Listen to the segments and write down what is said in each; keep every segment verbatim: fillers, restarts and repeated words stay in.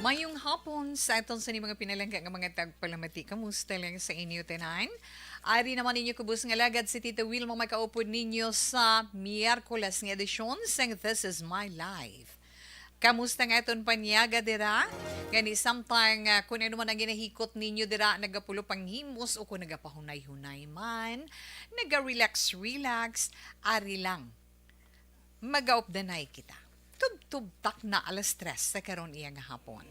Mayong hapon sa aton sa mga pinalangga nga mga tagpalamati. Kamusta lang sa inyo tanan? Ari naman ninyo kubos nga lagad si Tita Wilma makaupod ninyo sa Miyerkules nga edisyon sang This Is My Life. Kamusta nga aton panyaga dira? Gani samtang ah, kung ano man ang ginahikot ninyo dira, nagapulo panghimos o kung nagapahunay-hunay man, naga-relax-relax, ari lang. Magaupdanay kita. Tubtob takna alas tres sa karon iya nga hapon.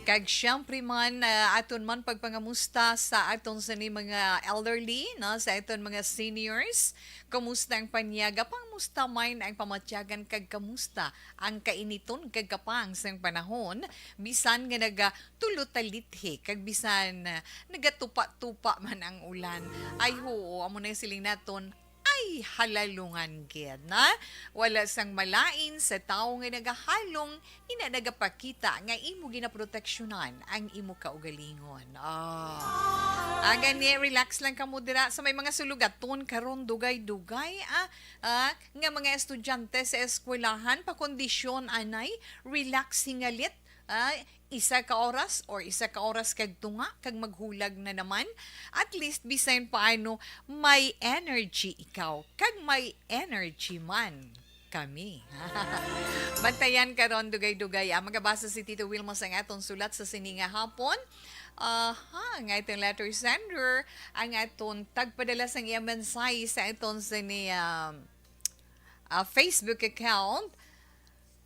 Kag siyempre man, ah, aton man pagpangamusta sa aton sa ni mga elderly, no? Sa aton mga seniors. Kumusta ang panyaga? Pangamusta man ang pamatyagan kag kamusta ang kainiton kag kapang sang panahon? Bisan nga naga tulo talithi kag bisan ah, nagatupa-tupa man ang ulan. Ay, oo, amo na yung siling naton, ay, halalungan gid, na? Wala sang malain sa tawo nga nagahalong, ina nagapakita nga imo ginaproteksyonan ang imo kaugalingon. Ah. Agani, relax lang kamo dira sa may mga sulugaton karon, dugay-dugay, ah, ah, nga mga estudyante sa eskwelahan, pakondisyon anay, relax hingalit, ah, isa ka oras or isa ka oras kag tunga kag maghulag na naman, at least bisan paano may energy ikaw kag may energy man kami. Bantayan karon, dugay-dugay, ah. Magabasa si Tito Wilma sang aton sulat sa sini nga hapon. Aha, nga itong letter sender, ang aton tagpadala sang iyang mensahe sa aton sini, um, ah, Facebook account.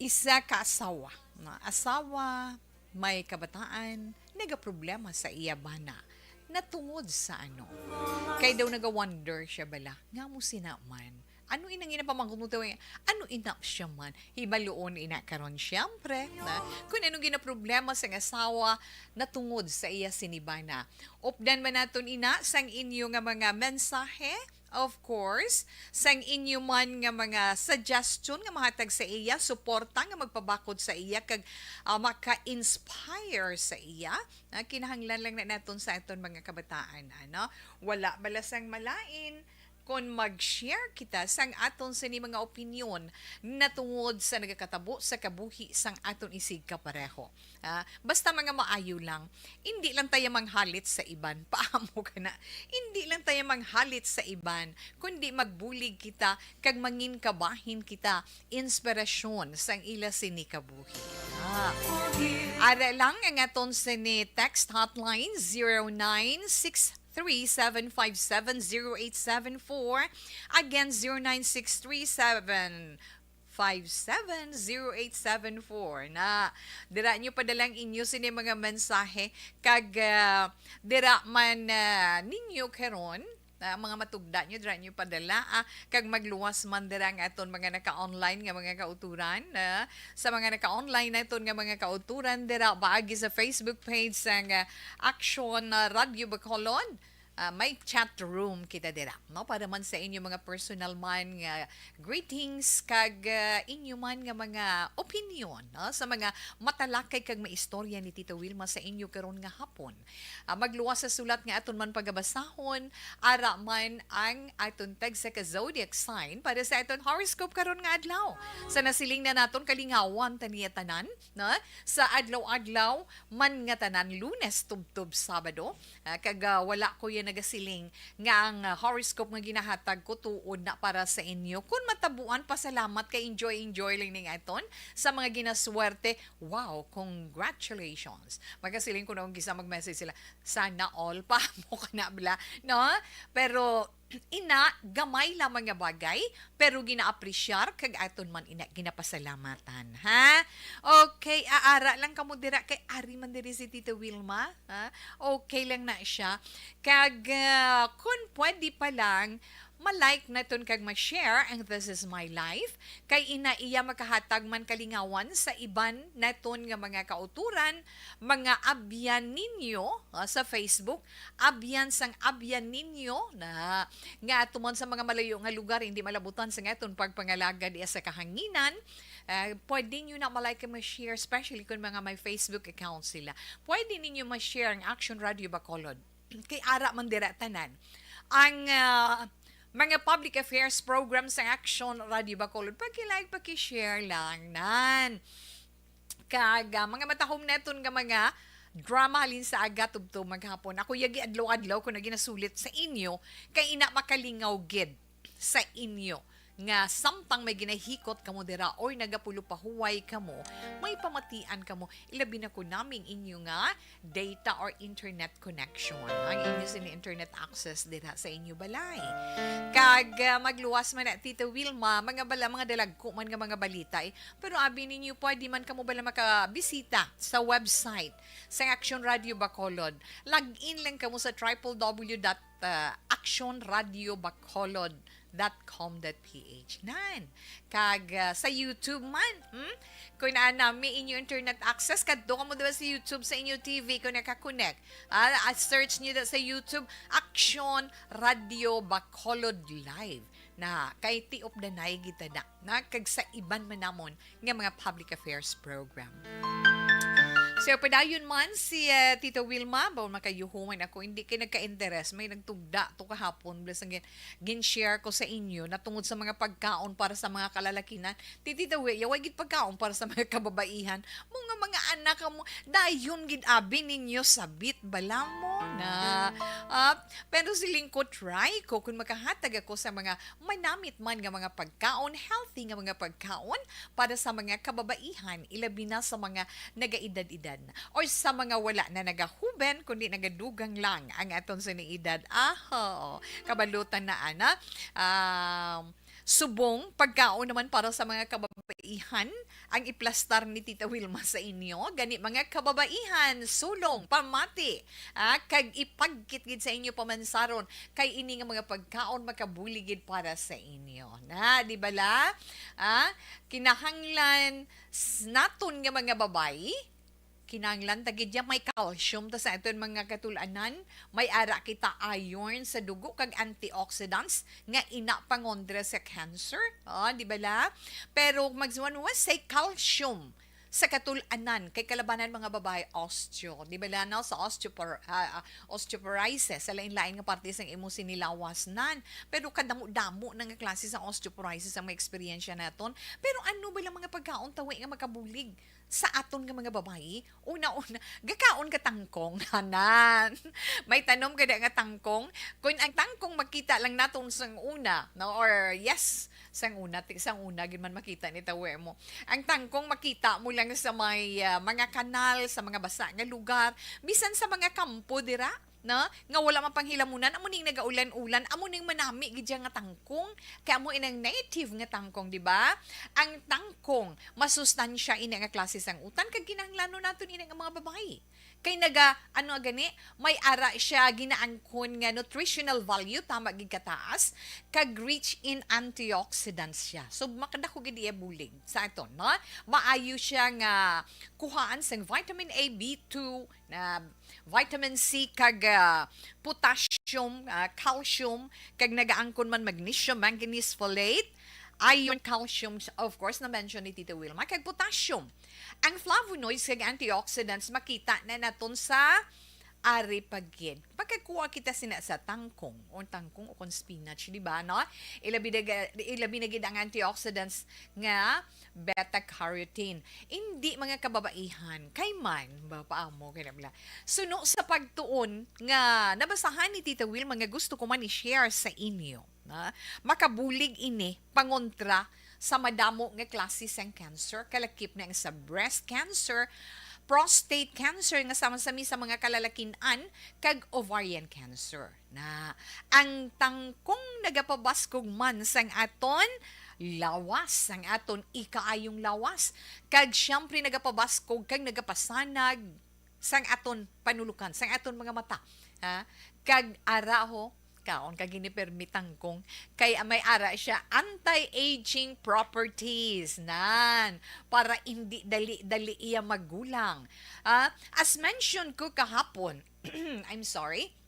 Isa ka asawa, na asawa, may kabataan, nagaproblema sa iya bana. Natungod sa ano? Kay daw naga-wonder siya bala, nga mo sina man. Ano inang ina pamangkot mo tayo? Ano ina siya man? Hibaluon ina karon, siyempre, na kung anong ginaproblema sa asawa natungod sa iya sinibana. Updan man naton ina sang inyo nga mga mensahe, of course, sang inyo man nga mga suggestion nga mahatag sa iya, suporta nga magpabakod sa iya kag ah, maka-inspire sa iya. Ah, kinahanglan lang na naton sa aton mga kabataan, ano? Wala bala sang malain kon mag-share kita sang aton sini mga opinyon natungod sa nagakatabo sa kabuhi sang aton isig kapareho. Ah, basta mga maayo lang, hindi lang tayo manghalit sa iban. Paamo ka na? Hindi lang tayo manghalit sa iban, kundi magbulig kita kag mangin kabahin kita inspirasyon sang ila sini kabuhi. Ah. Ara lang ang aton sini text hotline, zero nine six three seven five seven zero eight seven four. Again, zero nine six three seven five seven zero eight seven four. Na, dira nyo padalang inyo sini mga mensahe kag ah, dira man ah, ninyo karon, ah, mga matugda nyo, dira nyo padala, ah, kag magluwas man dira ang aton mga naka-online nga mga kauturan, ah, sa mga naka-online naton nga mga kauturan dira paagi sa Facebook page sang ah, Action ah, Radio Bacolod. Ah, may chat room kita dira, no? Para man sa inyo mga personal man nga greetings kag ah, inyo man nga mga opinion, no? Sa mga matalakay kag maistorya ni Tita Wilma sa inyo karon nga hapon. Ah, magluwas sa sulat nga aton man pagabasahon, ara man ang aton tagsa ka zodiac sign para sa aton horoscope karon nga adlaw. Sa nasiling na naton, kalingawan ta niya tanan, no? Sa adlaw-adlaw man nga tanan, Lunes tubtob Sabado, ah, kag ah, wala ko yan nagasiling nga ang ah, horoscope nga ginahatag ko tuod na para sa inyo. Kung matabuan, pasalamat kay enjoy-enjoy lang ning aton. Sa mga ginaswerte, wow, congratulations. Magasiling ko noong gisa mag-message sila, "Sana all pa mo ka na bla," no? Pero ina, gamay lamang nga bagay, pero ginaapresyar kag aton man ina ginapasalamatan, ha? Okay, aara lang kamo dira kay ari man diri si Tita Wilma, ha? Okay lang na siya. Kag ah, kun pwede pa lang, ma-like naton kag ma-share ang This Is My Life, kay ina iya makahatag man kalingawan sa iban naton nga mga kauturan, mga abyan ninyo ah, sa Facebook, abyan sang abyan ninyo na nga ato man sa mga malayo nga lugar, hindi malabutan sa aton pagpangalaga diya sa kahanginan. Ah, pwede nyo na ma-like and ma-share, especially kung mga may Facebook account sila. Pwede ninyo ma-share ang Action Radio Bacolod. Kay ara man dira tanan ang ah, mga public affairs program sa Action Radio Bacolod. Paki-like, paki-share lang nan. Kag, ah, mga matahom naton nga mga drama halin sa aga tubtob maghapon. Ako yagi adlaw-adlaw ko na ginasulit sa inyo, kay ina makalingaw gid sa inyo nga samtang may ginahikot kamo dira or nagapulopahuway kamo, may pamatian kamo, ilabi na ko naming inyo nga data or internet connection, ang inyo sini internet access dira sa inyo balay. Kag, ah, magluwas man na, Tita Wilma, mga bala, mga dalagko man nga mga balita, eh. Pero abi ninyo, pwede man kamo bala makabisita sa website sang Action Radio Bacolod. Log in lang kamo sa triple W dot action radio bacolod dot com dot P H. Nan. Kag, ah, sa YouTube man, hmm? Kung naa nami inyo internet access, kadto kamo diba sa YouTube sa inyo T V kung naka-connect. Ah, ah, search niyo da sa YouTube, Action Radio Bacolod Live. Na, kay tiop danay kita na, na, kag sa iban man namon nga mga public affairs program. So, padayon man si, eh, Tita Wilma, ba makayuhuman ako, hindi kay nagka-interes, may nagtugda to kahapon, basta gin-, gin-share ko sa inyo, na tungod sa mga pagkaon para sa mga kalalakinan, ti Tita Wi, yaway gid pagkaon para sa mga kababaihan, mo nga mga anak mo, dayon gid abi ninyo sabit, bala mo na. Ah, pero siling ko, try ko kung makahatag ako sa mga manamit man nga mga pagkaon, healthy nga mga pagkaon para sa mga kababaihan, ilabi na sa mga nagaedad-edad na or sa mga wala na nagahuben, kundi nagadugang lang ang aton sini edad. Aho, kabalutan na, ana. Um, subong pagkaon naman para sa mga kababaihan ang iplastar ni Tita Wilma sa inyo. Gani, mga kababaihan, sulong, pamati, ah, kag ipagkit gid sa inyo pamansaron, kay ini nga mga pagkaon makabulig gid para sa inyo. Na, di bala? Ah, kinahanglan s-, naton nga mga babayi, kinahanglan ta gid ya may calcium ta sa aton mga katul-anan, may ara kita iron sa dugo kag antioxidants nga ina pangontra sa cancer. Oh, di bala? Pero magsuwan mo say calcium sa katul-anan kay kalabanan mga babayi osteo, di bala, no? Sa osteopor-, ah, ah, osteoporosis, sa lain-lain nga parte sang imo sinilawas nan. Pero kadamo-damo na nga klase sa osteoporosis ang mga eksperyensya naton. Pero ano ba lang mga pagkaon tawi nga makabulig sa aton nga mga babayi? Una-una, gakaon ka tangkong, hanan. May tanom ka da nga tangkong. Kung ang tangkong makita lang naton sang una, no? Or yes, sang una, ti-, sang una gid man makita ni tawi mo. Ang tangkong makita mo lang sa may, ah, mga kanal, sa mga basa nga lugar, bisan sa mga kampo dira, no? Nga wala man panghilamunan, amo ning nagaulan-ulan, amo ning manami gid siya nga tangkong. Kay amo inang native nga tangkong, di ba? Ang tangkong, masustansya ini nga klase sang utan, kag kinahanglanon naton ini nga mga babayi. Kay naga, ano gani, may ara siya ginaangkon nga nutritional value, tama gid kataas, kag rich in antioxidants siya. So, makadako gid iya bulig sa aton, no? Maayo siya nga kuhaan sang vitamin A, B two, na vitamin C, kag, ah, potassium, ah, calcium, kag nagaangkon man magnesium, manganese folate, iron, calcium, of course, na-mention ni Tita Wilma, kag potassium. Ang flavonoids kag antioxidants makita na naton sa ari pa gid. Pagkakuha kita sina sa tangkong, o tangkong o kon spinach, di ba, no? Ilabi na ga-, ilabi na gid ang antioxidants nga beta carotene. Indi mga kababaihan, kay man, ba, paamo, kay nabla. Suno sa pagtuon nga nabasahan ni Tita Wilma nga gusto ko man i-share sa inyo, na makabulig ini pangontra sa madamo nga klase sang cancer, kalakip na ang sa breast cancer, prostate cancer nga sama sami sa mga kalalakin-an, kag ovarian cancer. Na ang tangkong nagapabaskog man sang aton lawas, sang aton ikaayong lawas, kag siyempre nagapabaskog kag nagapasanag sang aton panulukan, sang aton mga mata. Ha? Kag ara ho, kaon ka gini permi tangkong, kay may ara siya anti-aging properties, nan, para indi dali-dali iya magulang. Ah, as mentioned ko kahapon, I'm sorry,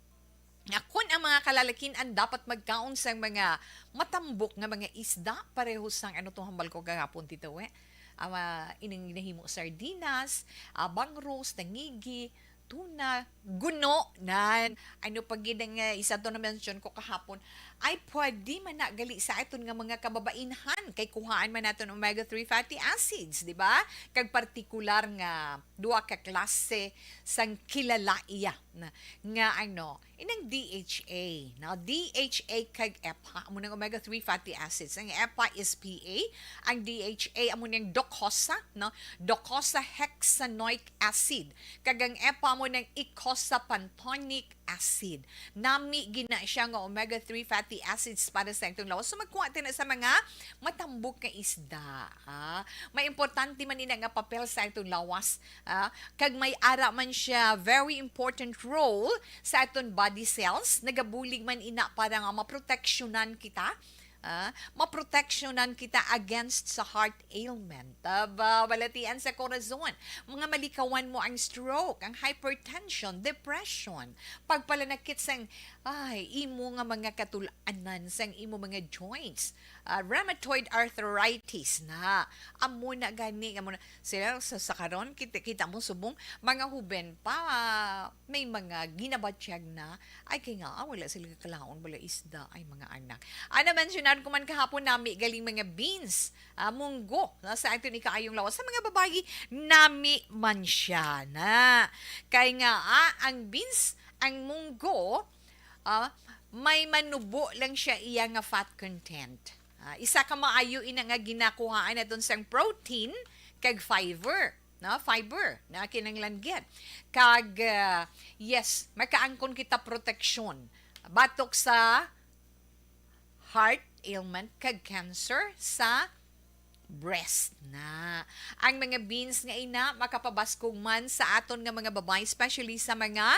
nga kun ang mga kalalakin-an dapat magkaon sang mga matambok nga mga isda, pareho sang ano tong hambal ko kagapon, Tito, eh. Ang, ah, ining nahimo sardinas, ah, bangros, tangigi, tuna, guno, nan. Ano pa gid ang, ah, isa to na mention ko kahapon? Ay, pwede man na gali sa aton nga mga kababainhan kay kuhaan man naton omega three fatty acids, di ba? Kag partikular nga duha ka klase sang kilala iya na, nga ano, inang D H A, no? D H A kag epa, amo nang omega three fatty acids. Ang epa is P A, ang D H A amo nang docosah, no? Docosahexaenoic acid. Kag ang epa amo nang eicosapantonic acid. Nami gina siya nga omega three fatty acids para sa atong lawas. So magkuha ta na sa mga matambok nga isda. Ah, may importante man ina nga papel sa atong lawas. Ah, kag may ara man siya very important role sa aton body cells. Nagabulig man ina para nga maproteksyonan kita. Ah, maproteksyonan kita against sa heart ailment. Aba, balatian sa korazon. Mga malikawan mo ang stroke, ang hypertension, depression, pagpalanakit sang, ay, imo nga mga katul-anan, sang imo mga joints, ah, rheumatoid arthritis na. Amo na gani, amo na. Sila sa, sa karon, kita, kita mo subong, mga huben pa, may mga ginabatyag na, ay, kay nga, ah, wala sila kalaon, wala isda, ay, mga anak. Ana, mentionan ko man kahapon, nami galing mga beans, ah, munggo, na sa aton ikaayong lawas. Sa mga babayi, nami man siya na. Kay nga, ah, ang beans, ang munggo, ah, may manubo lang siya iya nga fat content. Ah, isa ka maayo ina nga ginakuhaan naton sang protein kag fiber, no? Fiber na kinahanglan gid. Kag, ah, yes, makaangkon kita proteksyon batok sa heart ailment kag cancer sa breast na. Ang mga beans nga ina makapabaskog man sa aton nga mga babayi, especially sa mga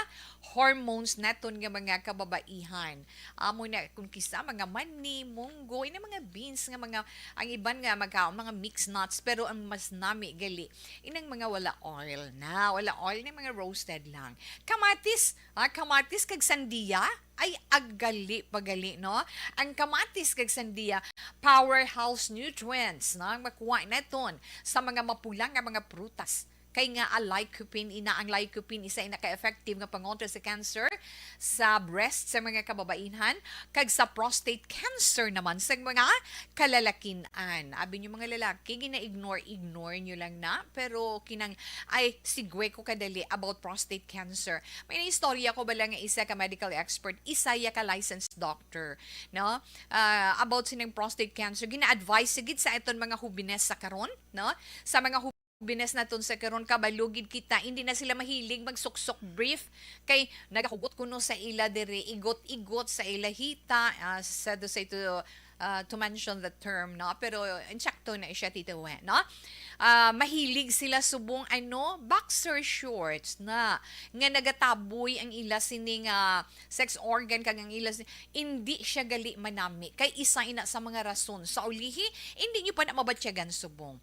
hormones naton nga mga kababaihan. Amo na kung kisa mga mani, munggo, ina mga beans nga mga, ang iban nga magkaon mga mixed nuts, pero ang mas nami gali inang mga wala oil na, wala oil na mga roasted lang. Kamatis, ah, kamatis kag sandiya, ay agali pagali, no? Ang kamatis kag sandiya, powerhouse nutrients na ang makuha naton sa mga mapula nga mga prutas. Kay nga ang lycopene ina, ang lycopene isa ina ka-effective nga pangontra sa cancer sa breast sa mga kababainhan kag sa prostate cancer naman sa mga kalalakin-an. Abi niyo mga lalaki, gina-ignore, ignore niyo lang na, pero kinang, ay, sigwe ko kadali about prostate cancer. May naistorya ko bala nga isa ka medical expert, isa ya ka licensed doctor, no? Ah, about sining prostate cancer, gina-advise sigid sa aton mga hubines sa karon, no? Sa mga hubines naton sa karon, kabalo gid kita, hindi na sila mahilig magsuksok brief kay nagahugot kuno sa ila diri, igot-igot sa ila hita, ah, sad to say to, ah, to mention the term, no? Pero insakto na siya, Tita Wen, no? Ah, mahilig sila subong, ano, boxer shorts na nga nagataboy ang ila sining, ah, sex organ kag ang ila si-, hindi siya gali manami. Kay isa ina sa mga rason sa ulihi, hindi nyo pa na mabatyagan subong.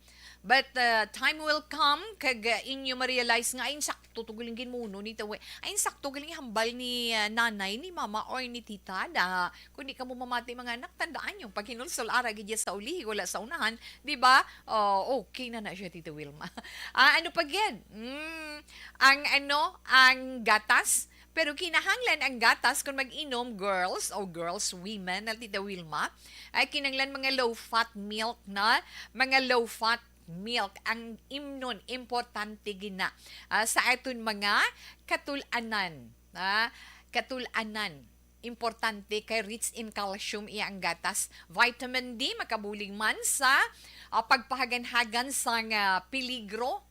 But, uh, time will come kag, uh, inyo ma-realize nga, ay, sakto to galing ginmuno ni Tawe. Ay, sakto galing hambal ni, uh, nanay, ni mama, or ni tita da. Kung di ka mo mamati, mga anak, tandaan yung paghinulsol ara gid sa ulihi, wala sa unahan, di ba? Oh, okay na na siya, Tita Wilma. Ah, ano pa gid? Mm, ang ano, ang gatas. Pero kinahanglan ang gatas kung mag-inom, girls o girls, women, na Tita Wilma, ay kinahanglan mga low-fat milk na, mga low-fat milk ang imnon, importante gina, ah, sa aton mga katul-anan, ah, katul-anan. Importante kay rich in calcium iya ang gatas. Vitamin D makabulig man sa, ah, pagpahaganhagan sang, ah, peligro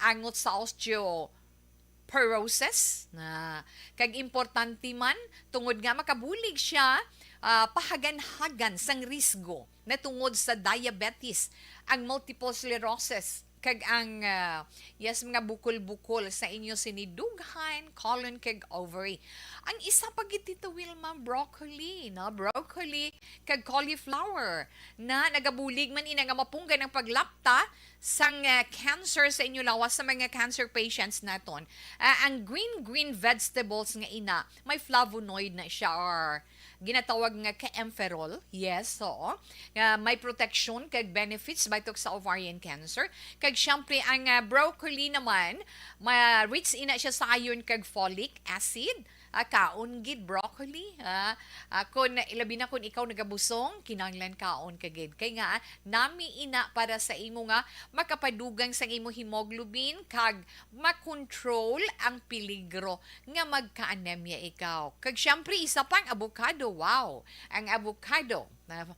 angot sa osteoporosis na, kag importante man tungod nga makabulig siya, ah, pahaganhagan sang risgo na tungod sa diabetes, ang multiple sclerosis, kag ang, ah, yes, mga bukol-bukol sa inyo sini dughan, colon, kag ovary. Ang isa pa gid, Tita Wilma, broccoli, no? Broccoli kag cauliflower na nagabulig man ina nga mapunggan ang paglapta sang, ah, cancer sa inyo lawas sa mga cancer patients naton. Ah, ang green, green vegetables nga ina, may flavonoid na siya or ginatawag nga kaempferol, yes, oo, nga may protection kag benefits batok sa ovarian cancer. Kag siyempre, ang, ah, broccoli naman, ma-, rich ina siya sa iron kag folic acid. Ah, kaon gid broccoli, ah. Ah, kun, ilabi na kun ikaw nagabusong, kinahanglan kaon ka gid. Kay nga, ah, nami ina para sa imo nga makapadugang sang imo hemoglobin kag makontrol ang peligro nga magka-anemia ikaw. Kag siyempre, isa pa ang avocado. Wow! Ang avocado, na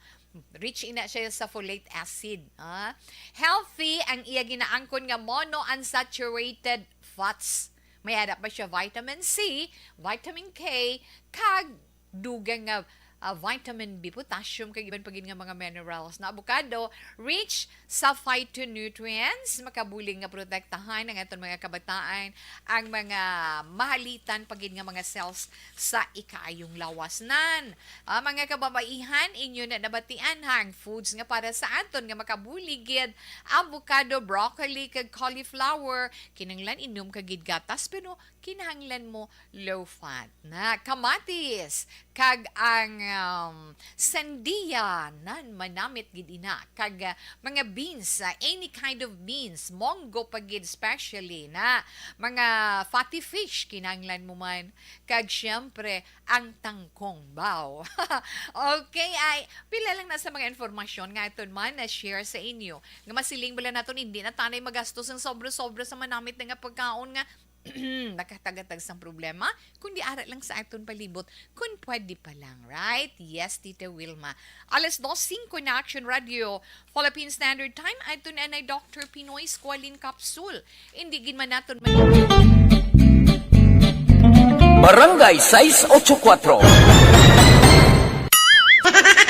rich ina siya sa folate acid, ah. Healthy ang iya ginaangkon nga monounsaturated fats. May ara pa siya vitamin C, vitamin K, kag dugang nga, ah, vitamin B, potassium, kag iban pa gid nga mga minerals. Na avocado, rich sa phytonutrients, makabulig nga protektahan ang aton mga kabataan, ang mga mahalitan pa gid nga mga cells sa ikaayong lawas. Nan, ah, mga kababaihan, inyo na nabatian ha, ang foods nga para sa aton nga makabulig gid, avocado, broccoli, kag cauliflower. Kinahanglan inom ka gid gatas, pero kinahanglan mo low fat na kamatis, kag ang, um, sandiya, nan manamit gid ina, kag, uh, mga beans, uh, any kind of beans, munggo pa gid, especially na mga fatty fish, kinahanglan mo man, kag siyempre ang tangkong bao. Okay, ay pila lang na sa mga informasyon nga aton man na share sa inyo, nga masiling bala naton hindi na tanay magastos ang sobra-sobra sa manamit na nga pagkaon nga nakatagatag sang problema, kundi ara lang sa aton palibot, kun pwede pa lang, right? Yes, Tita Wilma. Alas dos singko na Action Radio, Philippine Standard Time, aton anay Doctor Pinoy Squalene Capsule. Hindi gid man naton man- Barangay sais ocho kuatro.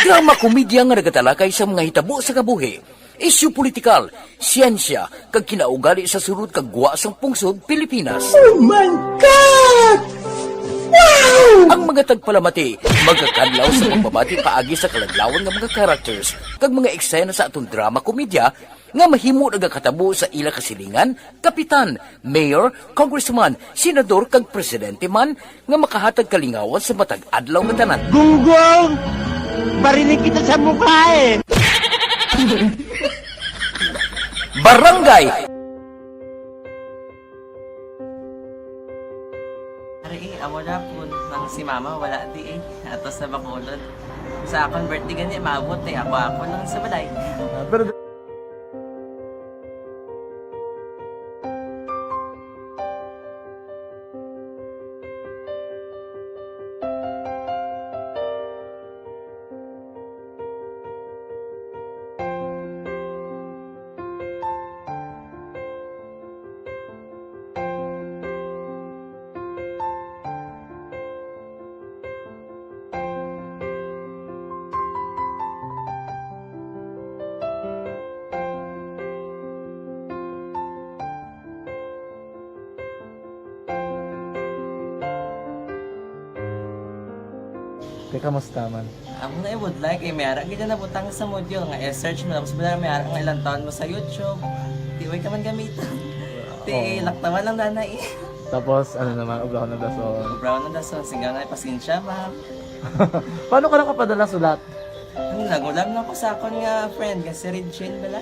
Drama komedya nga nagatalakay sa mga hitabo sa kabuhi, isyu politikal, siyensya, kag kinaugali sa sulod kag gwa sang pungsod Pilipinas. Oh my God! Wow! Ang mga tagpalamati magakadlaw sa pagbabati paagi sa kaladlawan nga mga characters kag mga eksena sa aton drama komedya nga mahimo nagakatabo sa ila kasilingan, kapitan, mayor, congressman, senador, kag presidente man nga makahatag kalingawan sa matag adlaw nga tanan. Gunggong! Barinig kita sa mukha eh! Barangay! Ari eh, amo na po nang si mama wala di eh. Ato sa Bacolod. Sa akon birthday gani, maabot eh. Ako-ako lang sa balay. Ah, pero Te, kamusta man? Amo na ibudlay kay may ara gid na butang sa module nga i-search mo, tapos bala may ara nga ilang taon mo sa YouTube. Di way ka man gamiton. Ti, oo, laktawan lang dana eh. Tapos, ano naman, obrahon ng dason. Obrahon ng dason, singga nga, pasensya, ma'am. Paano ka nakapadala sulat? Ano, nagulam na ko sa akon nga friend, nga si Regine bala.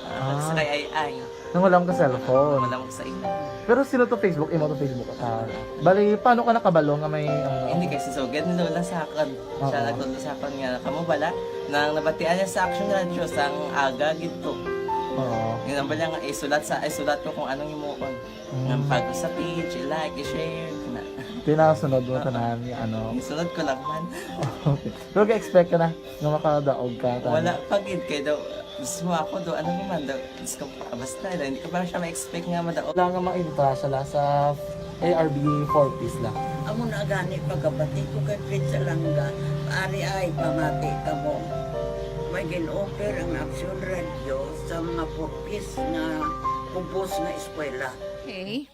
Ah, ah, sa kay Ay Ay. Nangulam ka cellphone? Nangulam ko sa imo. Pero sino to Facebook? Imo to Facebook? Ah, bali, paano ka nakabalo nga may, ano? Hindi, kay si Sugad ni Lola sa akon. Siya, oo, nagtudlo sa akon nga, kamo bala, nang nabatian niya sa Action Radio, sang aga gid to. Oo. Yun ang bala nga, isulat sa, isulat ko kung anong imuon. Mm. Nga pag sa page, i-like, i-share, na. Tinasunod mo, oo, tanan, nga ano. Isunod ko lang man. Okay. Pero ga-expect ka na nga makadaog ka, tanan? Wala pa gid, kay daw, mismo ako daw, ano naman daw, Diyos ko, ah, basta, hindi ko pa siya ma-expect nga madaog. Wala nga ma-entra siya la sa A R B four Ps la. Amo na gani, pagkabati ko kay Fred Salanga, ari ay, pamati kamo. May gin-offer ang Action Radio sa mga four Ps nga kubos nga eskwela. Okay.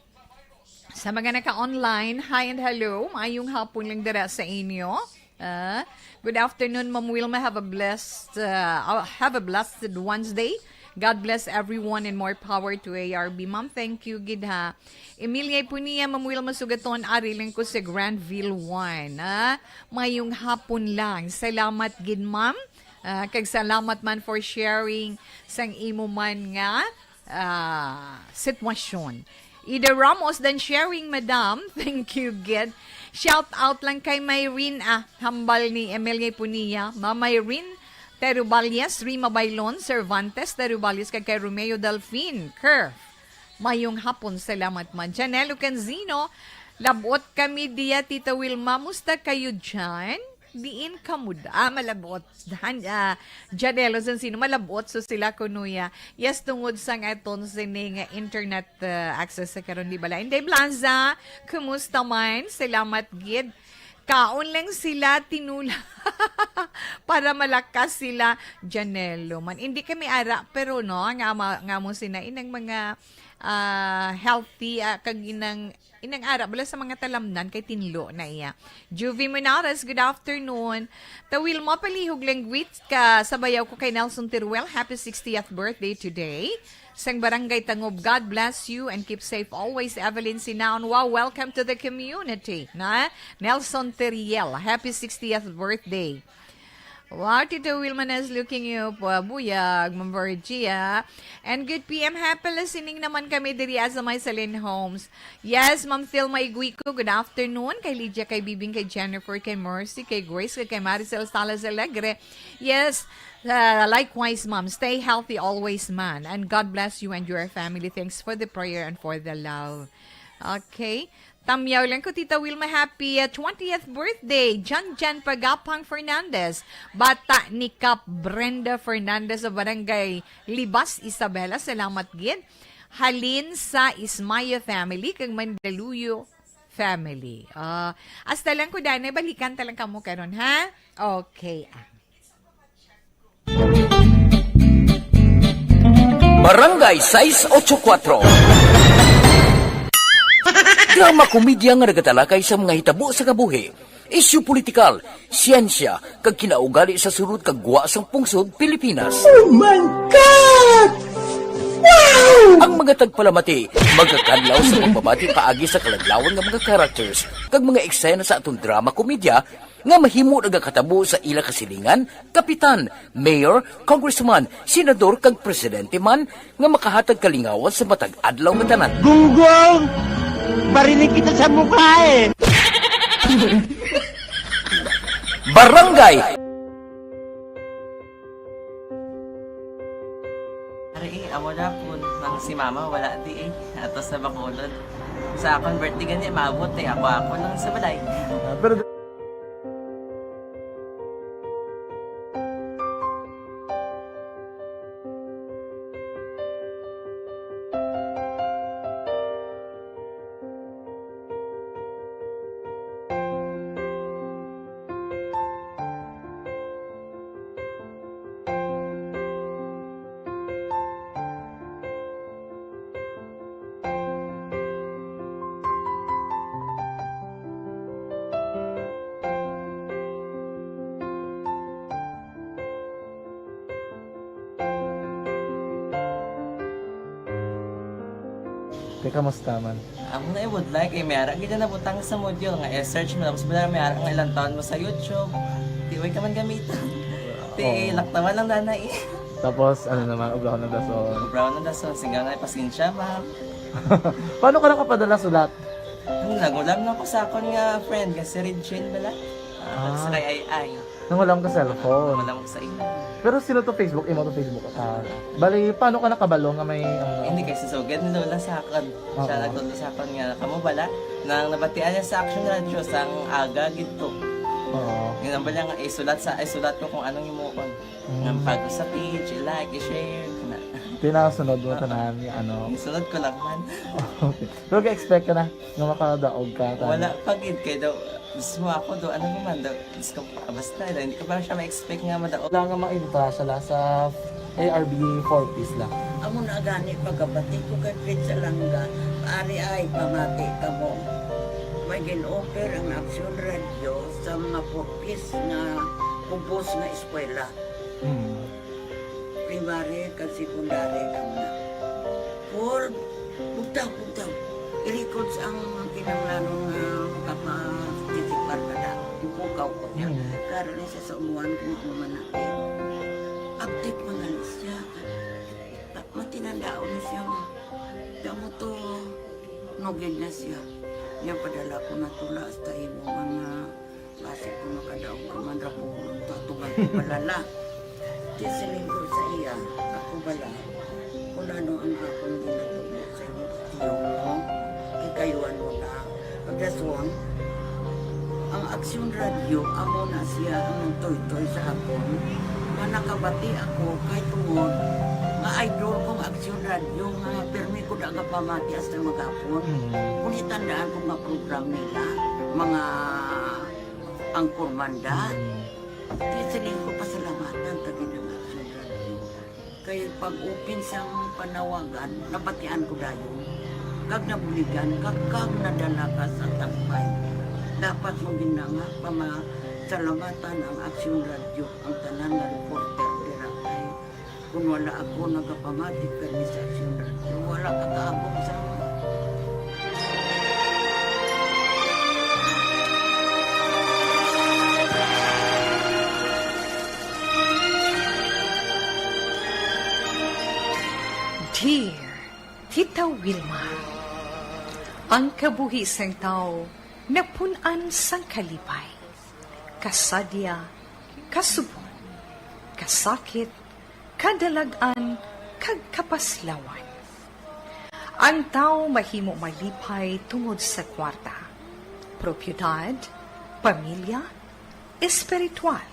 Sa mga naka-online, hi and hello. Maayong hapon lang dira sa inyo. Ah, good afternoon, Ma'am Wilma. Have a blessed, uh, uh, have a blessed Wednesday. God bless everyone and more power to A R B. Ma'am, thank you gid ha. Emilia Ipunia, Ma'am Wilma Sugaton, ari lang ko sa Granville one. Ah, mayong hapon lang. Salamat gid, ma'am. Ah, kag salamat man for sharing sang imo man nga, ah, sitwasyon. Ida Ramos, dan sharing, madam. Thank you gid. Shout out lang kay Myrene, ah, hambal ni Emilia Ipunia. Ma'am Myrene Teruballes, Rima Bailon Cervantes Teruballes, kag kay Romeo Delfin Kerr. Mayong hapon, salamat man. Janelle Ocanzino, labot kami diya, Tita Wilma. Musta kayo dyan? Diin kamo da? Ah, malabot. Han, ah, Janelle Ocanzino, malabot so sila kunuya. Yes, tungod sang aton sini nga internet, ah, access sa karon, di bala? Inday Blanza, kumusta man? Salamat gid. Kaon lang sila, tinula. Para malakas sila, Janelo man. Hindi kami ara, pero no, nga ama-, nga mo sina inang mga, ah, healthy, ah, kag inang, inang ara, bala sa mga talamnan kay tinlo na iya. Juvie Menares, good afternoon. Tawil mo, palihog lang greet ka sa bayaw ko kay Nelson Teruel. Happy sixtieth birthday today. Sang Barangay Tangob, God bless you and keep safe always. Evelyn Sinaon, wow, welcome to the community, na? Nelson Teriel, happy sixtieth birthday. Wow, Tito Wilman is looking you po, buyag, Ma'am Virgia. And good P M, happy listening naman kami diri sa may Salin Homes. Yes, Ma'am Thelma Iguico, good afternoon. Kay Lydia, kay Bibing, kay Jennifer, kay Mercy, kay Grace, kay Maricel Salas Alegre. Yes, uh, likewise, Ma'am. Stay healthy always, man. And God bless you and your family. Thanks for the prayer and for the love. Okay. Tamyaw lang ko, Tita Wilma. Happy, uh, twentieth birthday, Jan Jan Pagapang Fernandez. Bata ni Kap Brenda Fernandez sa Barangay Libas, Isabela. Salamat gid. Halin sa Ismaya family, kag Mandaluyo family. Ah, hasta lang ko, Dana. Balikan ta lang kamo karon, ha? Okay, ah. Barangay sais ocho kuatro. Drama komedya nga nagatalakay sa mga hitabo sa kabuhi, isyu politikal, siyensya, kag kinaugali sa sulod kag gwa sang pungsod Pilipinas. Oh my God! Wow! Ang mga tagpalamati magakadlaw sa pagbabati paagi sa kaladlawan nga mga characters kag mga eksena sa aton drama komedya nga mahimo nagakatabo sa ila kasilingan, kapitan, mayor, congressman, senador, kag presidente man nga makahatag kalingawan sa matag adlaw nga tanan. Gunggong! Barinig kita sa mukha eh! Barangay Ari, eh, amo na po nang si Mama wala di eh. Ato sa Bacolod. Sa akon birthday gani, maabot eh. Ako, ako lang sa balay. Ah, pero Te, kamusta man? Amo na ibudlay kay may ara gid na butang sa module nga i-search mo, tapos bala may ara nga ilang taon mo sa YouTube. Di way ka man gamiton. Ti, oo, laktawan lang dana eh. Tapos, ano naman, obrahon ng dason. Obrahon ng dason, sigaw na, "Pasensya, ma'am." Paano ka nakapadala sulat? Ano, nangulam na ko sa akon nga friend, nga si Regine bala. Ah, ah, sa kay Ay Ay. Nangulam ka cellphone. Nangulam ko sa imo. Pero sino to Facebook? Imo to Facebook? Ah, bali, paano ka nakabalo nga may, ano? Hindi, kay si Sugad ni Lola sa akon. Oo. Siya nagtudlo sa akon nga, kamo bala, nang nabatian niya sa Action Radio, sang aga gid to. Oo. Yun ang bala nga, isulat sa, isulat ko kung anong himuon. Mm. Nga pag sa page, i-like, i-share, kana. Tinasunod mo tanan, ano? Isunod ko lang man. Okay. Pero ga-expect ka na nga makadaog ka, tanan? Wala pa gid, kay daw, mismo ako daw, ano naman daw, Diyos ko, ah, basta, hindi ko pa siya ma-expect nga madaog. Wala nga ma-entra siya la sa A R B four Ps la. Amo na gani, pagkabati ko kay Fred Salanga, ari ay pamati kamo. May gin-offer ang Action Radio sa mga four Ps nga ubos nga eskwela. Hmm. Primary kag secondary kamo na. Paul, bugtaw, bugtaw. I-records ang kinahanglanon nga makaparticipar ka na. Ipukaw ko niya. Mm. Karon ni siya sa umuan kung ano man na. Update man gani siya. Ta-, matinandaon ni siya nga. Kamo to, nugid na siya. Niya padala ko na tula hasta imo nga Basi kung makadaog ka man ra ko, tatugan ko balala. Di siling ko sa iya, ako bala, kung ano ang akong ginatubo sa imo, tiyo mo, ikayuan mo na. Pagdason, ang Aksyon Radyo, amo na siya ang nagtoytoy sa akon, nga nakabati ako kay tungod nga idol kong Aksyon Radyo, nga pirmi ko da nga pamati hasta maghapon. Mm. Kung itandaan ko nga program nila, mga Ang Kurmanda. Mm. Di siling ko pasalamatan ta gid ang Aksyon Radyo. Kay pag-open sang panawagan, nabatian ko dayon. Kag nabuligan, kag, kag nadala ka sa tampay. Dapat mo gid na nga pamasalamatan ang Aksyon Radyo, ang tanan nga reporter dira kay Kung wala ako nagapamati kay Miss Action Radyo, wala ka kaabot sa Dear Tita Wilma, ang kabuhi sang tawo napun-an sang kalipay, kasadya, kasubon, kasakit, kadalag-an, kag kapaslawan. Ang tawo mahimo malipay tungod sa kwarta, propiedad, pamilya, espiritual.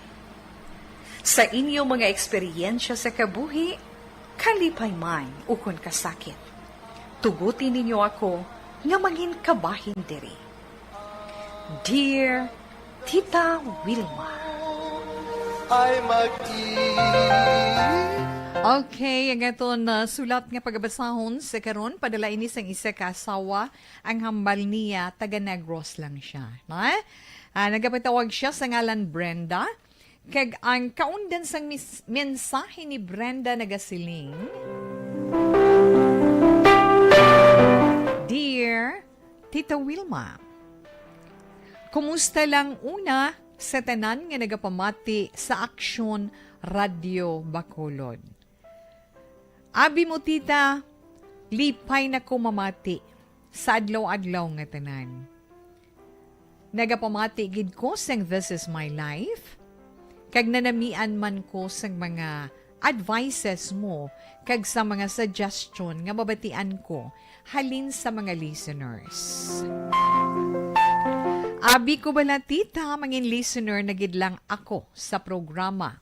Sa inyo mga eksperyensya sa kabuhi, kalipay man ukon kasakit, tuguti ninyo ako nga mangin kabahin diri. Dear Tita Wilma. Ay, magdi- Okay, ang aton, ah, sulat nga pagabasahon sa karon, padala ini sang isa ka asawa. Ang hambal niya, taga Negros lang siya, no? Ah, nagapatawag siya sa ngalan Brenda. Kag ang kaundan sang mis-, mensahe ni Brenda nagasiling, Dear Tita Wilma, kumusta lang una sa tanan nga nagapamati sa Aksyon Radyo Bacolod? Abi mo, tita, lipay na ko mamati sa adlaw-adlaw nga tanan. Nagapamati gid ko sang This Is My Life, kag nanamian man ko sang mga advices mo kag sa mga suggestion nga mabatian ko halin sa mga listeners. Abi ko bala, tita, mangin listener na gid lang ako sa programa,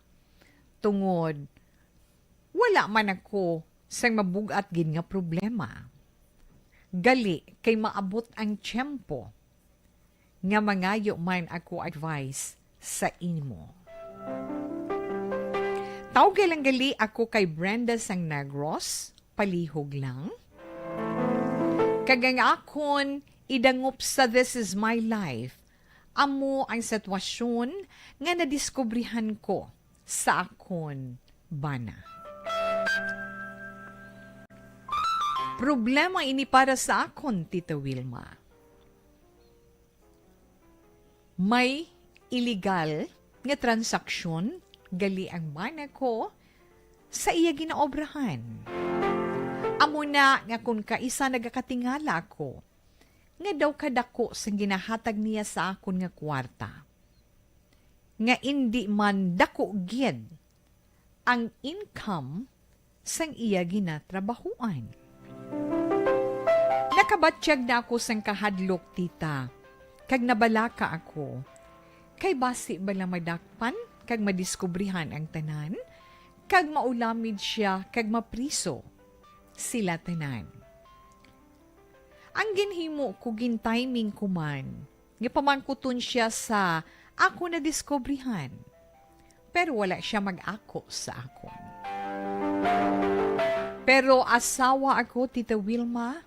tungod wala man ako sang mabug-at gid nga problema. Gali kay maabot ang tiyempo nga mangayo man ako advice sa imo. Tawga lang gali ako kay Brenda sang Negros, palihog lang. Kag ang akon idangop sa This Is My Life, amo ang sitwasyon nga nadiskubrihan ko sa akon bana. Problema ini para sa akon, Tita Wilma. May iligal nga transaksyon gali ang bana ko sa iya ginaobrahan. Amo na nga kon kaisa nagakatingala ako nga daw kadako sang ginahatag niya sa akon nga kwarta, nga indi man dako gid ang income sang iya ginatrabahuan. Nakabatyag na ako sang kahadlok, tita, kag nabalaka ako, kay basi bala madakpan kag madiskubrihan ang tanan, kag maulamid sia kag mapriso sila tanan. Ang ginhimo ko, gintiming ko man nga pamangkuton sia sa akon nadiskubrihan, pero wala sia mag-ako sa akon. Pero asawa ako, Tita Wilma,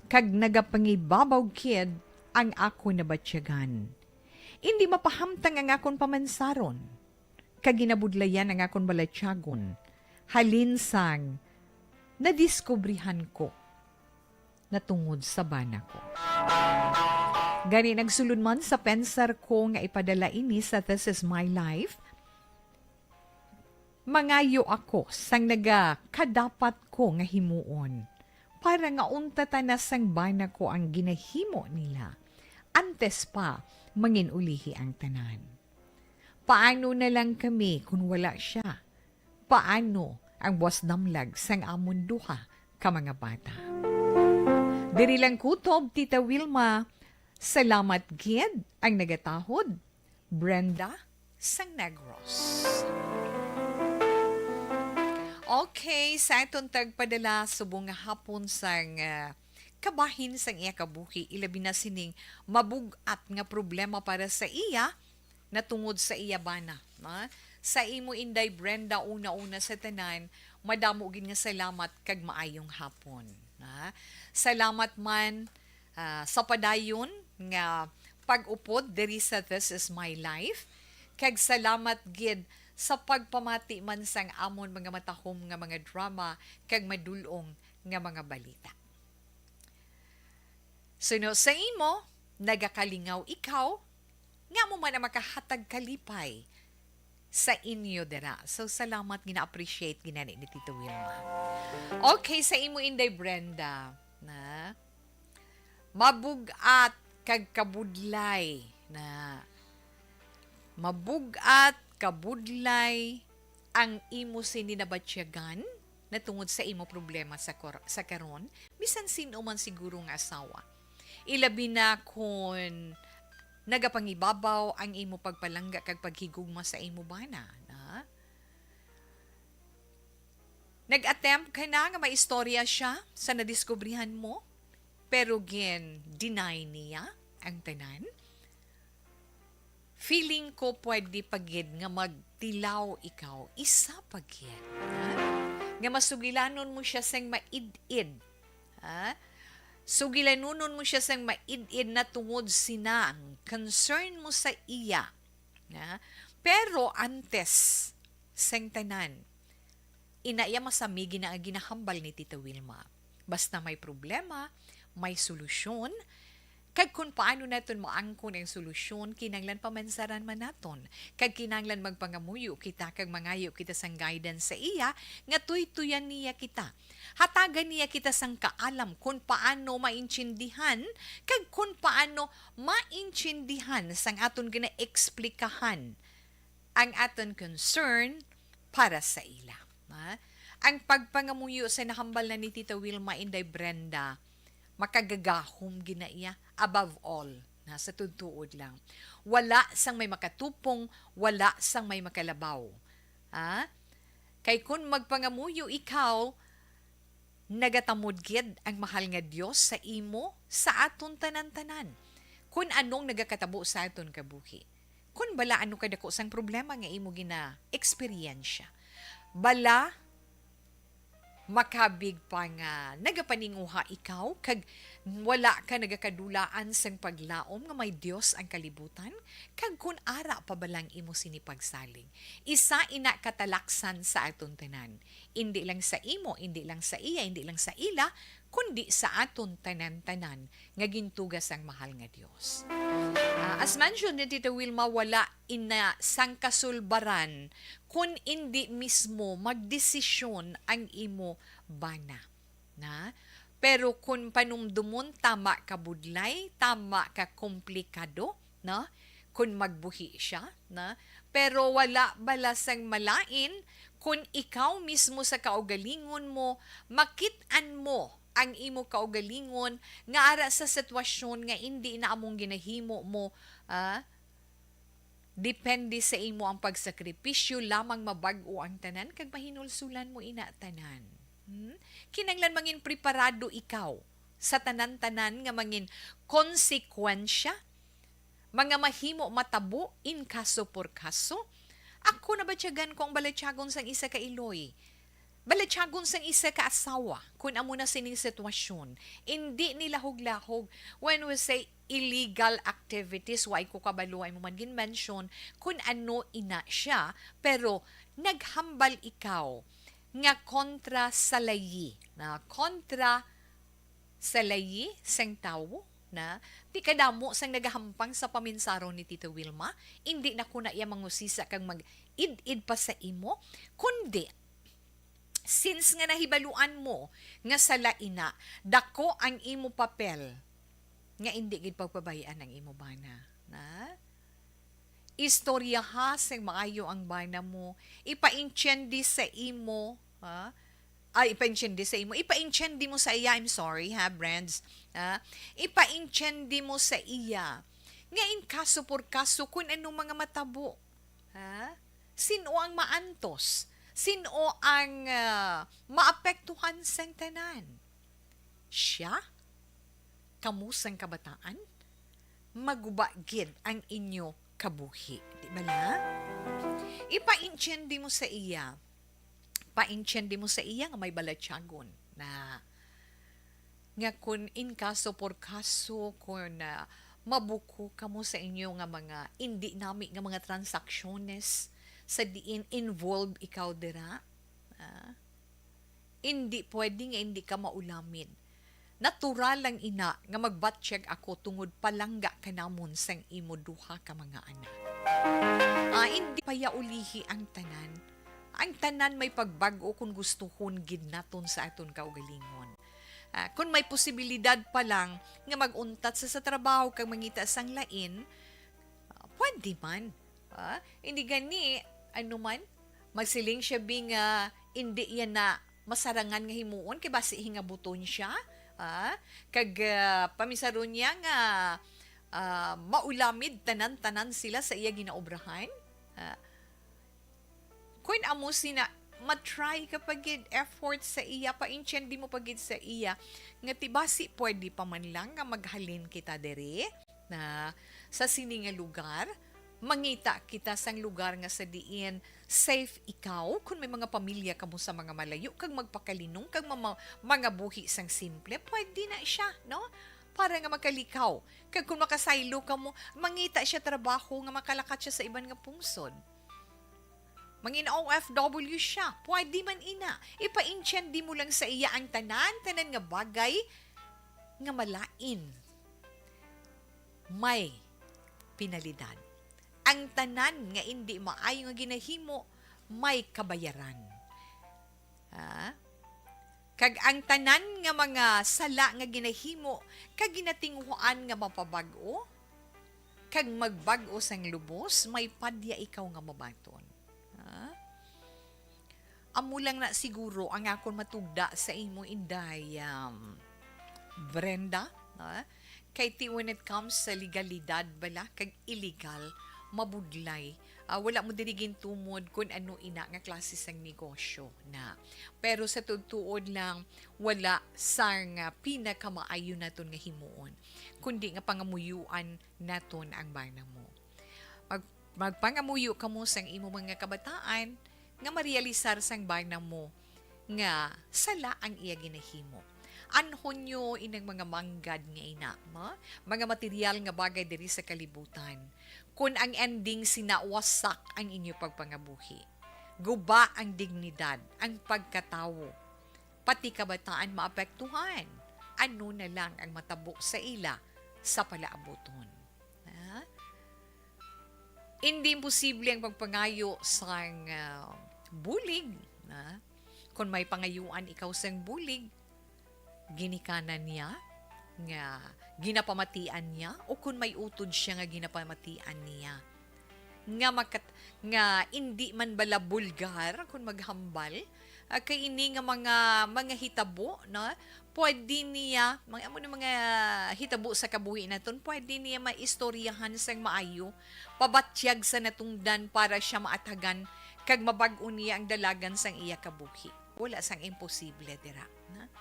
kag nagapangibabaw gid ang akon nabatyagan. Indi mapahamtang ang akon pamansaron, kag ginabudlayan ang akon balatyagon, Halin sang nadiskubrihan ko natungod sa bana ko. Gani, nagsulod man sa pensar ko nga ipadala ini sa This Is My Life, mangayo ako sang nagakadapat ko nga himuon para nga untatan na sang bana ko ang ginahimo nila antes pa mangin-ulihi ang tanan. Paano na lang kami kun wala sia? Paano ang buwas damlag sang amon duha ka mga bata? Diri lang kutob, Tita Wilma. Salamat gid ang nagatahod, Brenda sang Negros. Okay, sa aton tagpadala subong nga hapon sang, ah, kabahin sang iya kabuhi, ilabi na sining mabug-at nga problema para sa iya, natungod sa iya bana, ha? Sa imo, Inday Brenda, una-una sa tanan, madamo gid nga salamat kag maayong hapon, ha? Salamat man, ah, sa padayon nga pag-upod diri sa This Is My Life, kag salamat gid sa pagpamati man sang amon mga matahom nga mga drama kag madul-ong nga mga balita. Suno sa imo, nagakalingaw ikaw, nga amo man ang makahatag kalipay sa inyo dira. So, salamat, gina-appreciate ginani ni Tito Wilma. Okay, sa imo, Inday Brenda, na mabug-at kag kabudlay na mabug-at, kabudlay ang imo sini nabatyagan natungod sa imo problema sa kor-, sa karon, bisan sin-o man siguro nga asawa. Ilabi na kon nagapangibabaw ang imo pagpalangga kag paghigugma sa imo bana, na? Nag-attempt ka na nga maistorya siya sa nadiskubrihan mo, pero gin-deny niya ang tanan? Feeling ko pwede pa gid nga magtilaw ikaw, isa pa gid, ha? Nga masugilanon mo siya sang maid-id, ha? Sugilanonon mo siya sang maid-id na tungod sinang concern mo sa iya, ha? Pero antes sang tanan, ina iya masami gina-, ginahambal ni Tita Wilma. Basta may problema, may solusyon. Kag kun paano naton maangkon ang solusyon, kinahanglan pamansaran man naton. Kag kinahanglan magpangamuyo kita kag mangayo kita sang guidance sa iya, nga tuytuyan niya kita. Hatagan niya kita sang kaalam kun paano maintindihan, kag kun paano maintindihan sang aton ginaeksplikahan ang aton concern para sa ila. Ha? Ang pagpangamuyo sa nahambal na ni Tita Wilma, Inday Brenda, makagagahom gid na iya. Above all, na sa tuod-tuod lang, wala sang may makatupong, wala sang may makalabaw. Ha? Kay kun magpangamuyo ikaw, nagatamod gid ang mahal nga Dios sa imo, sa aton tanan-tanan. Kun anong nagakatabo sa aton kabuhi. Kun bala ano kadako sang problema nga imo gina-eksperyensya. Bala, makabig pa nga nagapaninguha ikaw kag wala ka nagakadulaan sang paglaom nga may Dios ang kalibutan, kag kun ara pa bala ang imo sini pagsalig. Isa ina ka talaksan sa aton tanan. Indi lang sa imo, indi lang sa iya, indi lang sa ila, kundi sa aton tanan-tanan nga gintuga sang mahal nga Dios. Ah, as mentioned ni Tita Wilma, wala ina sang kasulbaran kun indi mismo magdesisyon ang imo bana, na? Pero kun panumdumon, tama ka budlay, tama ka komplikado, no? Kun magbuhi siya, na? Pero wala bala sang malain kun ikaw mismo sa kaugalingon mo, makit-an mo ang imo kaugalingon nga ara sa sitwasyon nga indi na among ginahimo mo, ah, depende sa imo ang pagsakripisyo lamang mabag-o ang tanan kag mahinulsulan mo ina tanan. Hmm? Kinahanglan mangin preparado ikaw sa tanan-tanan nga mangin konsekwensya, mga mahimo matabo in caso por caso. Ako nabatyagan ko ang balatyagon sang isa ka iloy. Balatyagon sang isa ka asawa, kun amo na sining sitwasyon. Indi ni lahog-lahog. When we say illegal activities, wa ko kabalo, ay mo man gin-mention kun ano ina siya, pero naghambal ikaw nga kontra sa layi, na kontra sa layi sang tawo, na ti kadamo sang nagahampang sa paminsaro ni Tita Wilma, indi na ko na iya mangusisa kag mag-id-id pa sa imo, kundi since nga nahibaluan mo nga sala ina, dako ang imo papel nga indi gid pagpabay-an ang imo bana, na? Istoryaha sing maayo ang bana mo. Ipaintiendi sa imo, ha? Ay, ipaintiendi sa imo. Ipaintiendi mo sa iya, I'm sorry, ha, Brends. Ha? Ipaintiendi mo sa iya nga in kaso por kaso kung ano mga matabo. Ha? Sin-o ang maantos? Sin-o ang, ah, maapektuhan sang tanan? Siya? Kamo sang kabataan? Maguba gid ang inyo kabuhi, di bala? Ipaintiendi mo sa iya. Paintiendi mo sa iya nga may balatyagon na, nga kun in kaso por kaso, kun, ah, mabuko kamo sa inyo nga mga indi nami nga mga transaksyones sa diin involved ikaw dira, ah, indi pwede nga indi ka maulamid. Natural lang ina nga magbatyag ako tungod palangga ka namon sang imo duha ka mga anak. Ah, indi payaulihi ang tanan. Ang tanan may pagbag-o kon gustuhon gid naton sa aton kaugalingon. Ah, kon may posibilidad pa lang nga mag-untat sa, sa trabaho kag mangita sang lain, ah, pwede man. Ah, indi gani, ano man, magsiling siya, bi, nga indi iya na masarangan nga himuon kay basi hingabuton siya. Ah, kag, ah, pamisaron niya nga, ah, maulamid tanan-tanan sila sa iya ginaobrahan. Ah, Kun amo sina, ma-try ka pa gid, effort sa iya, paintiendi mo pa gid sa iya, nga ti basi pwede pa man lang nga maghalin kita diri na sa sini nga lugar, mangita kita sang lugar nga sa diin safe ikaw, kun may mga pamilya kamo sa mga malayo, kag magpakalinong, kag mama-, mangabuhi sang simple, pwede na siya, no? Para nga makalikaw. Kag kun makasaylo kamo, mangita siya trabaho nga makalakat siya sa iban nga pungsod. Mangin-O F W siya. Pwede man ina. Ipaintiendi mo lang sa iya ang tanan-tanan nga bagay nga malain. May penalidad. Ang tanan nga indi maayo nga ginahimo, may kabayaran. Ha? Kag ang tanan nga mga sala nga ginahimo kag ginatinguhaan nga mapabag-o, kag magbag-o sang lubos, may padya ikaw nga mabaton. Ha? Amo lang na siguro ang akon matugda sa imo, Inday, um, Brenda, ha? Kay ti when it comes sa legalidad bala kag illegal, mabudlay. Ah, wala mo diri gintumod kun ano ina nga klase sang negosyo na. Pero sa tuod-tuod lang, wala sang, ah, pinakamaayo naton nga himuon, kundi nga pangamuyuan naton ang bana mo. Mag-, magpangamuyo kamo sang imo mga kabataan nga marealisar sang bana mo nga sala ang iya ginahimo. Anhon nyo inang mga manggad nga ina, ma-, mga material nga bagay diri sa kalibutan. Kun ang ending sina, wasak ang inyo pagpangabuhi. Guba ang dignidad, ang pagkatawo. Pati kabataan maapektuhan. Ano na lang ang matabo sa ila sa palaabuton? Ha? Indi imposible ang pagpangayo sang, ah, bulig, ha? Kon may pangayuan ikaw sang bulig, ginikanan niya nga ginapamatian niya, o kon may utod siya nga ginapamatian niya, nga makat-, nga indi man bala bulgar kon maghambal, ah, kay ini nga mga, mga hitabo, no? Pwede niya, mga, amo na mga hitabo sa kabuhi naton, pwede niya maistoryahan sang maayo, pabatyag sa natungdan para siya maatagan kag mabag-o niya ang dalagan sang iya kabuhi. Wala sang imposible dira, na?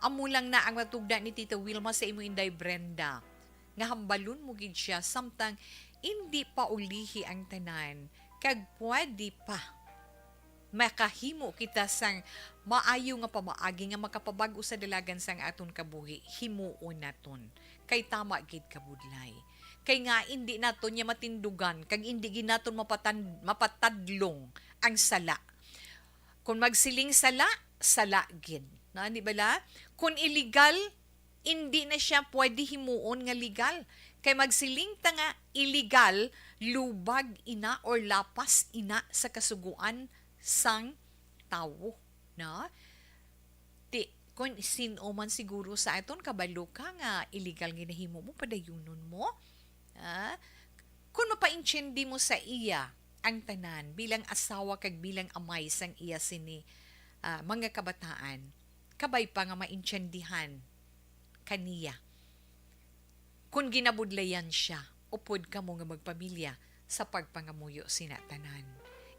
Amo lang na ang matugda ni Tita Wilma sa imo, Inday Brenda, nga hambalon mo gid siya samtang indi pa ulihi ang tanan, kag pwede pa makahimo kita sang maayo nga pamaagi nga makapabag-o sa dalagan sang aton kabuhi, himuon naton, kay tama gid kabudlay. Kay nga indi naton niya matindugan, kag indi gid naton mapatan-, mapatadlong ang sala. Kung magsiling sala, sala gid. Na, di bala? Kung illegal, hindi na siya pwede himuon nga legal. Kay magsiling ta nga illegal, lubag ina or lapas ina sa kasugoan sang tawo, no? Ti, kung sin-o man siguro sa aton kabalo ka nga illegal nga nahimo mo, padayunon mo? Ah, kung mapaintindi mo sa iya ang tanan bilang asawa kag bilang amay sang iya sini, ah, mga kabataan, kabay pa nga maintindihan kaniya. Kung ginabudlayan siya, upod kamo nga magpamilya sa pagpangamuyo sina tanan.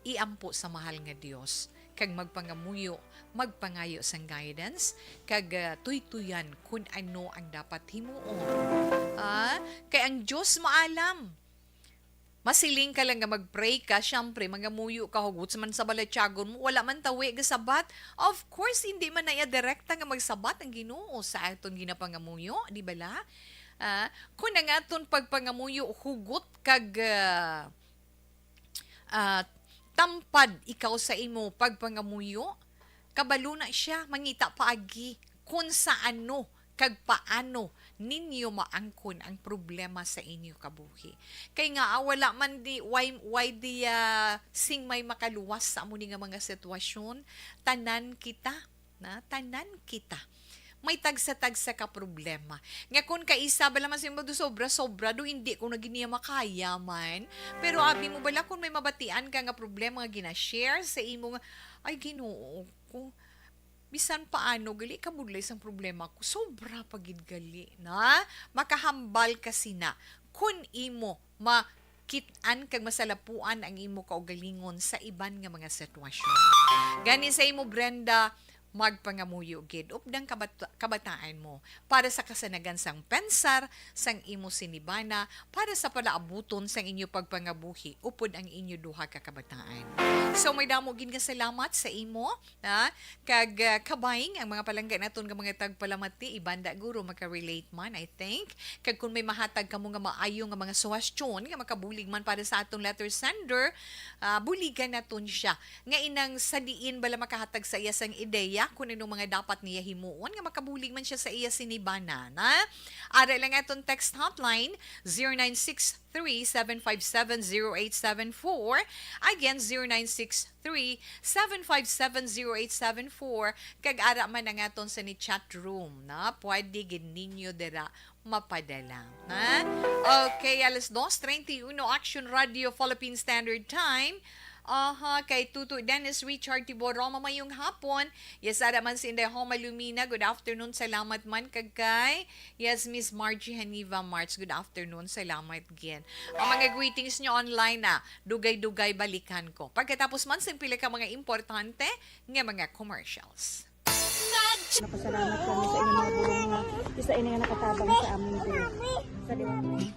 Iampo sa mahal nga Dios, kag magpangamuyo, magpangayo sang guidance, kag, ah, tuytuyan kun ano ang dapat himuon. Ah, kay ang Dios maalam. Masiling ka lang nga mag-pray ka, syempre, mangamuyo ka, hugot man sa balatyagon mo, wala man tawi gasabat. Of course, hindi man na iya direkta nga magsabat ang Ginoo sa aton ginapangamuyo, di bala? Ah, kung ang aton pagpangamuyo hugot kag, ah, ah, tampad ikaw sa imo pagpangamuyo, kabalo na siya, mangita paagi kung sa ano kag paano ninyo maangkon ang problema sa inyo kabuhi. Kay nga, ah, wala man di, why, why di, ah, sing may makaluwas sa amo ni nga mga sitwasyon? Tanan kita, na, tanan kita. May tagsa-tagsa ka problema. Nga kung kaisa bala man sa imo, do sobra-sobra, do hindi ko na gid niya makaya man. Pero abi mo bala kung may mabatian ka nga problema nga gina-share sa imo nga, "Ay, Ginoo ko, bisan paano, gali kabudlay sang problema ko, sobra pa gid gali," na? Makahambal ka sina. Kun imo ma-, kit-an kag masalapuan ang imo kaugalingon sa iban nga mga sitwasyon. Gani sa imo, Brenda, magpangamuyo gid, updang kabat-, kabataan mo, para sa kasanagan sang pensar sang imo sinibana, para sa palaabuton sang inyo pagpangabuhi, upod ang inyo duha ka kabataan. So, may damo gid nga salamat sa imo, ha? Kag, ah, kabay ang mga palangga naton nga mga tagpalamati, ibanda guro maka-relate man, I think. Kag kung may mahatag kamo nga maayo nga mga suhestyon nga makabulig man para sa aton letter sender, ah, buligan naton siya. Nga inang sa diin bala makahatag sa iya sang ideya kung anong mga dapat niya himuon nga makabulig man siya sa iya sinibana, na? Ara lang aton text hotline, zero nine six three, seven five seven, zero eight seven four. Again, zero nine six three, seven five seven, zero eight seven four. Kag ara man ang aton sa ni chat room, na? Pwede gid ninyo dira mapadala, ha? Okay, alas dos treinta y uno, Action Radio Philippine Standard Time. Aha, kay Tuto Dennis Richard Tibor Roma, mayong hapon. Yes, ara man si Inday Homa Lumina, good afternoon, salamat man. Kag kay, yes, Miss Margie Haniva Marts, good afternoon, salamat gid. Ang mga greetings nyo online na, dugay-dugay balikan ko pagkatapos man sing pila ka mga importante nga mga commercials. Napasalamat kami sa inyong mga bulong nga isa ini nga nakatabang sa amon diri. Sa di-,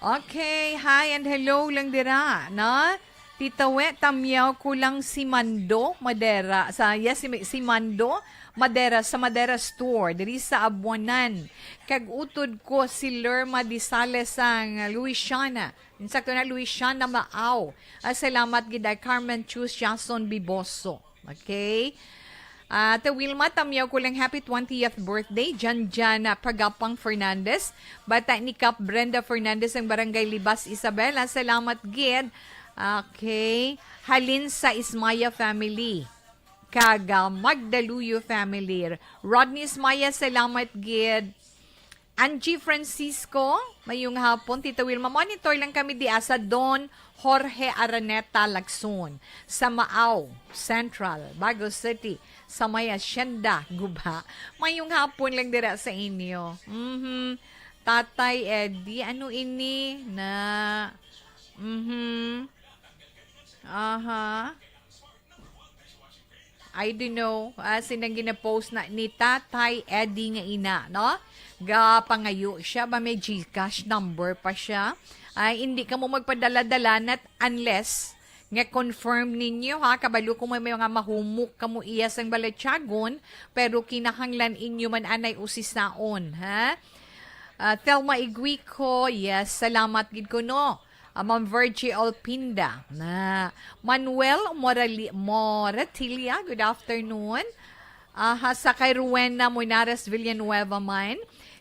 Okay, hi and hello lang dira, no? Tita We, tamyaw ko lang si Mando Madera. Sa, yes, si, si Mando Madera sa Madera Store, diri sa Abuanan. Kag utod ko si Lerma Disales sang Luisiana. Insakto na, Luisiana Maaw. Ah, salamat gid, ah, Carmen Chus Jason Biboso. Okay? Ah, Ate Wilma, tamyaw ko lang happy twentieth birthday. Jan Jan, ah, Pagapang Fernandez. Bata ni Kap Brenda Fernandez ang Barangay Libas, Isabela. Salamat gid. Okay. Halin sa Ismaya family. Kag, ah, Magdaluyo family. Rodney Ismaya, salamat gid. Angie Francisco, mayong hapon. Tita Wilma, monitor lang kami di sa Don Jorge Araneta Lagson, sa Maaw Central, Bago City, sa may Hacienda, Guba. Mayong hapon lang dira sa inyo. Mhm. Tatay Eddie, ano ini na? Mhm. Aha. I don't know, ah, sinang gina-post na ni Tatay Eddie nga ina, no? Gapangayo siya, ba may GCash number pa siya? Ay, hindi kamo magpadala-dala nat unless nga confirm ninyo, ha? Kabalo ko may mga mahumok kamo iya sang balatyagon, pero kinahanglan inyo man anay usisaon, ha? Ah, Thelma Iguico, yes, salamat gid ko, no? Ah, Ma'am Virgie Olpinda, na Manuel Morali-, Moratilia, good afternoon. Aha, sa kay Rowena Munares Villanueva man.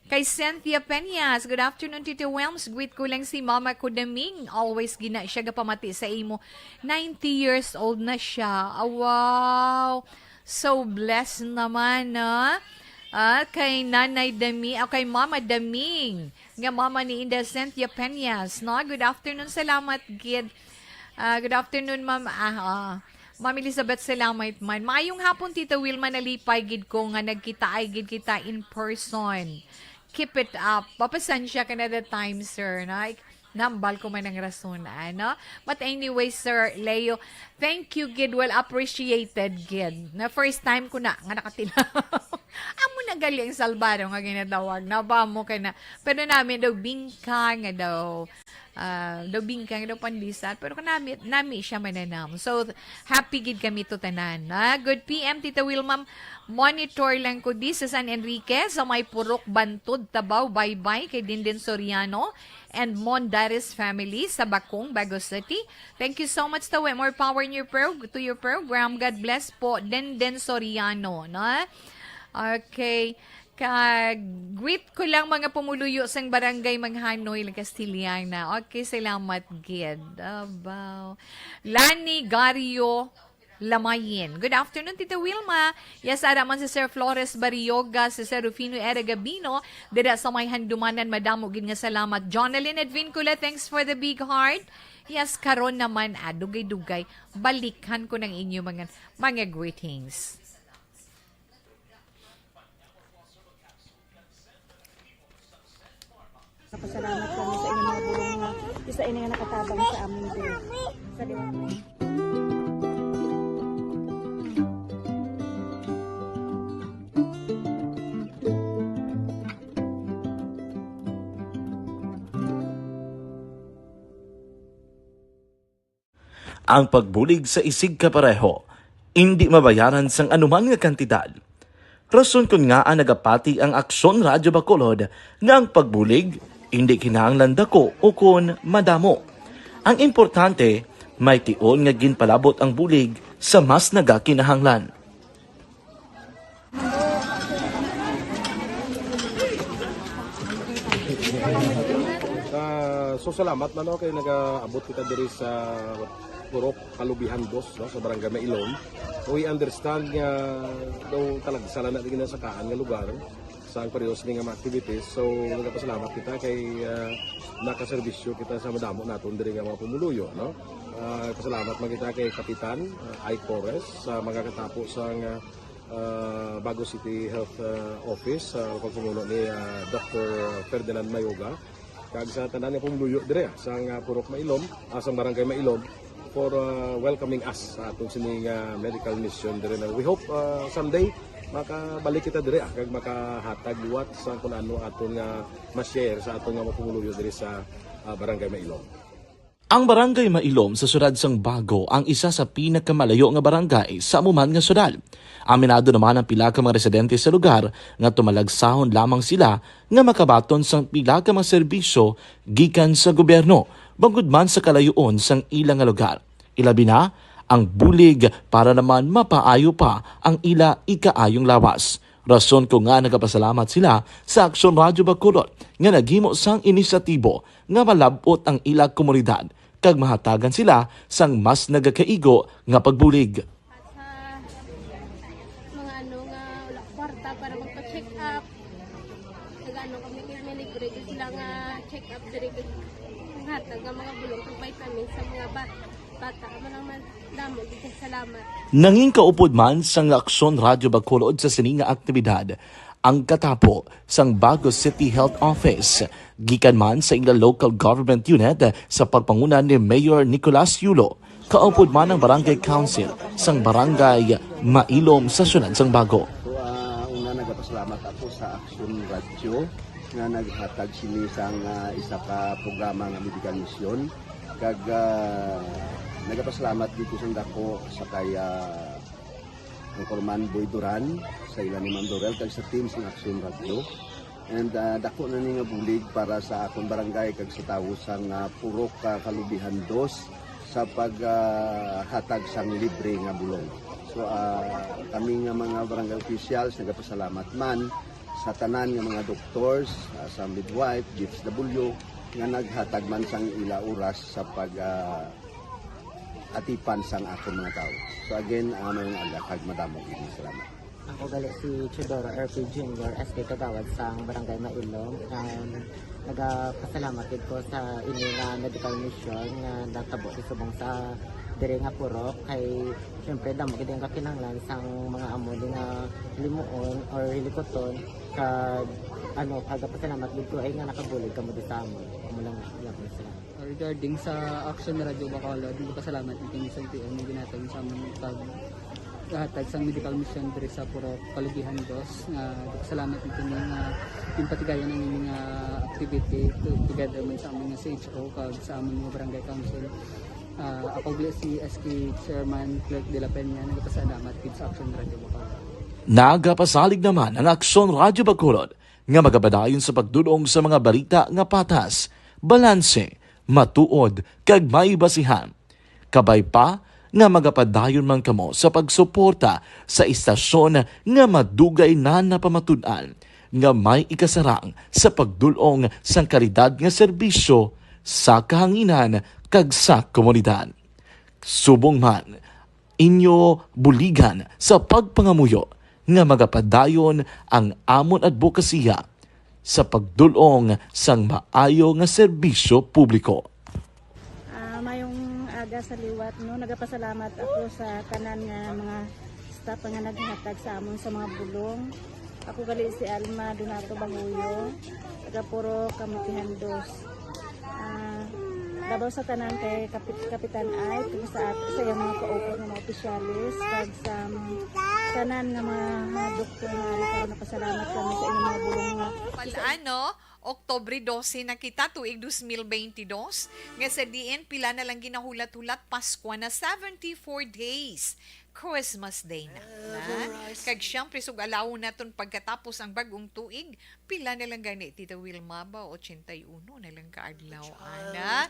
Kay Cynthia Peñas, "Good afternoon, Tito Wilms. Greet ko lang si Mama ko Daming. Always gina siya gapamati sa imo. Ninety years old na siya." Ah, wow. So blessed naman, no? Ah, kay Nanay Dami, o kay Mama Daming, nga mama ni Inda Cynthia Peñas, no? Good afternoon, salamat gid. Ah, good afternoon, Ma'am. Ah, ah. Ma'am Elizabeth, salamat man. Maayong hapon, Tita Wilma, nalipay gid ko nga nagkitaay gid kita in person. Keep it up. Papasensya ka na the time, sir, no? Nambal ko man ang rason, ano? But anyway, Sir Leo, thank you gid, well appreciated gid. Na first time ko na nga nakatilaw. Amo na gali ang salbaro nga ginatawag na ba mo ka na. Pero nami daw bingka nga daw, ah, daw bingka nga daw pandesal. Pero kanami, nami siya mananam. So, happy gid kami to tanan. Ah, good P M, Tita Wilma. Monitor lang ko di sa San Enrique, sa may Purok Bantod, Tabaw, Baybay, kay Dindin Soriano and Mondares family sa Bacong, Bago City. Thank you so much, Tawi. More power in your prog-, to your program. God bless po, Dindin Soriano, no? Okay. Kag greet ko lang mga pumuluyo sang Barangay Manghanoy, La Castellana. Okay, salamat gid. Abaw. Lani Gario Lamayin. Good afternoon, Tita Wilma. Yes, ara man si Sir Flores Barrioga, si Sir Rufino Era Gabino, dira sa may Handumanan, madamo gid nga salamat. Jonalyn Advincula, thanks for the big heart. Yes, karon naman, ah, dugay-dugay, balikan ko ng inyo mga, mga greetings. Napasalamat kami sa inyong mga bulong nga isa ini nga nakatabang sa amin din. Sa liwanag. Ang pagbulig sa isigkapareho indi mabayaran sang anuman nga kantidad. Rason kon ngaa nagapati ang Aksyon Radyo Bacolod nga ang pagbulig indi kinahanglan dako ukon madamo. Ang importante, may tion nga ginpalabot ang bulig sa mas nagakinahanglan. Ah, so salamat na, no, kay nagaabot kita diri sa Purok Kalubihan Dos, no, sa Barangay Mailom. We understand nga daw talagsa lang na di ginasakaan nga lugar sa ang parehas ni nga mga activities. So, nagapasalamat kita kay, ah, nakaserbisyo kita sa madamo naton diri nga mga pumuluyo, no? Ah, pasalamat man kita kay Kapitan, ah, Ike Torres sa mga katapo sa nga, ah, Bago City Health, ah, Office, sa pagpamuno ni, ah, Doctor Ferdinand Mayoga, kag sa tanan nga pumuluyo dire, ah, sa nga Purok Mailom, ah, sa Barangay Mailom, for, ah, welcoming us sa aton sini nga medical mission dire na. We hope, ah, someday makabalik kita dire, ah, kag makahatag liwat sa kung ano aton nga ma-share sa aton nga mga pumuluyo dire sa, ah, Barangay Mailom. Ang Barangay Mailom sa siyudad sang Bago ang isa sa pinakamalayo nga barangay sa amo man nga siyudad. Aminado naman ang pila ka mga residente sa lugar nga tumalagsahon lamang sila nga makabaton sang pila ka mga serbisyo gikan sa gobyerno, bangod man sa kalayoon sang ila nga lugar. Ilabi na ang bulig para naman mapaayo pa ang ila ikaayong lawas. Rason ko nga nagapasalamat sila sa Aksyon Radyo Bacolod nga naghimo sang inisyatibo nga malab-ot ang ila komunidad kag mahatagan sila sang mas nagakaigo nga pagbulig. At sa mga ano nga wala kwarta para magpa-check up, nag-ano kami, may libre gid sila nga check up diri, kag hatag nga mga bulong kag vitamins sa mga bat-, bata. Amo lang man, damo gid kay salamat. Nangin kaupod man sang Aksyon Radyo Bacolod sa sini nga aktibidad ang katapo sang Bago City Health Office, gikan man sa ila local government unit sa pagpanguna ni Mayor Nicolas Yulo. Kaupod man ang Barangay Council sang Barangay Mailom sa siyudad sang Bago. So, ah, una, nagapasalamat ako sa Aksyon Radyo nga naghatag sini sang, ah, isa ka programa nga medical mission. Kag, ah, nagapasalamat gid ko sang dako sa kay, ah, Anchorman Boy Duran, sa ila ni Ma'am Dorel, kag sa team sang Aksyon Radyo. And, ah, dako na ni nga bulig para sa akon barangay kag sa tawo sang, ah, Purok, ah, Kalubihan Dos sa pag, ah, hatag sang libre nga bulong. So, ah, kami nga mga barangay officials nagapasalamat man sa tanan nga mga doctors, ah, sa midwife, D S W, nga naghatag man sang ila oras sa pag, ah, atipan sang akon mga tawo. So again, ah, mayong aga kag madamo gid nga salamat. Ako gali si Teodoro R P Junior, S K Kagawad sang Barangay Mailom. Um, nagapasalamat gid ko sa ini nga medical mission nga natabo sa subong sa diri nga purok kay siyempre damo gid ang kakinahanglan sang mga amo di nga limuon or hilikuton kag ano, kagapasalamat gid ko ay nga nakabulig kamo di sa amon. Amo lang, lang sila. Regarding sa Action Radio Bacolod, nagpasalamat kami sa L T O nga ginhatag sa amon pag hatag sang medical mission diri sa Purok Kalubihan Dos. Nga nagpasalamat kami nga ginpatigayon ang ining, ah, activity to-, together man sa amon nga C H O kag sa amon nga barangay council. Ah, ako gali si S K Chairman Clerk de la Peña, nagpasalamat gid sa Action Radio Bacolod. Nagapasalig naman ang Aksyon Radyo Bacolod nga magapadayon sa pagdul-ong sa mga balita nga patas, balanse, matuod, kag may basihan. Kabay pa nga magapadayon man kamo sa pagsuporta sa istasyon nga madugay na napamatud-an nga may ikasarang sa pagdul-ong sang kalidad nga serbisyo sa kahanginan kag sa komunidad. Subong man, inyo buligan sa pagpangamuyo nga magapadayon ang amon adbokasiya sa pagdul-ong sang maayo nga serbisyo publiko. Ah, mayong aga sa liwat, no? Nagapasalamat ako sa tanan nga mga staff nga naghatag sa amon sa mga bulong. Ako gali si Alma Donato Banguyo, taga Purok Kamutihan Dos. Ah, labaw sa tanan kay Kapit-, Kapitan Ike, kag sa at-, sa iyang mga kaupod nga mga opisyalis, kag sa mga tanan nga mga, mga doktor nga ari karon, napasalamat kami sa inyong mga bulong nga Pal-ano, Oktubre dose na kita, tuig dos mil beintidos, nga sa diin pila na lang ginahulat-hulat, Paskwa na, seventy-four days, Christmas Day na, na. Kag siyempre, sug-alawon naton pagkatapos ang bag-ong tuig, pila na lang gani, Tita Wilma, ba? Ochenta y uno na lang ka adlaw, ana.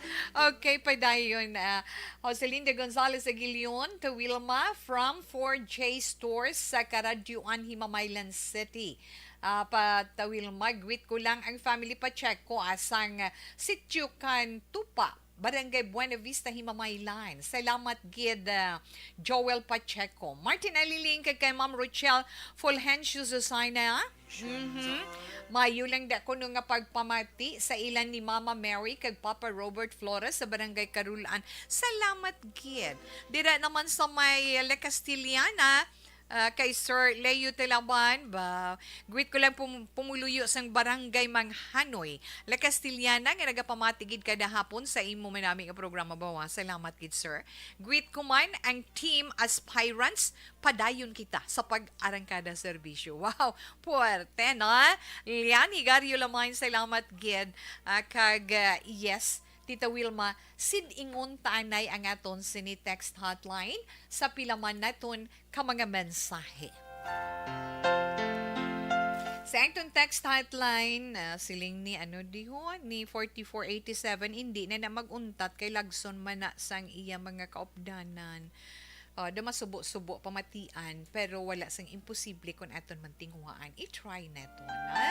Okay, padayon, ah, Joselinda Gonzalez Aguilion, Tita Wilma, from four J Stores sa Karadyoan, Himamaylan City. Ah, pa Tita Wilma, greet ko lang ang family Pacheco, ah, sang, ah, Sitio Cantupa, Barangay Buena Vista, Himamaylan. Salamat gid, ah, Joel Pacheco. Martin Aliling kag kay Ma'am Rochelle Fulgencio Susana. Mhm. Mayo lang da kuno nga pagpamati sa ilan ni Mama Mary kag Papa Robert Flores sa Barangay Karulan. Salamat gid. Dira naman sa may La Castellana, ah, kay Sir Leo Telaban, ba, greet ko lang pum-, pumuluyo sang Barangay Manghanoy, La Castellana, nga nagapamati gid kada hapon sa imo manami nga programa, bawa. Salamat gid, sir. Greet ko man ang team aspirants, padayon kita sa pag-arangkada serbisyo. Wow, puwerte, no? Lian Higario Lamay, salamat gid. Ah, kag, ah, yes, Tita Wilma, sid-ingon ta anay ang aton sini text hotline sa pila man naton ka mga mensahe. Sa aton text hotline, ah, siling ni, ano, diho, ni forty-four eighty-seven, hindi na na mag-untat kay lagson man na sang iya mga kaupdanan. Ah, da masubo-subo pamatian, pero wala sang imposible kon aton man tinguhaan. I-try naton, ha?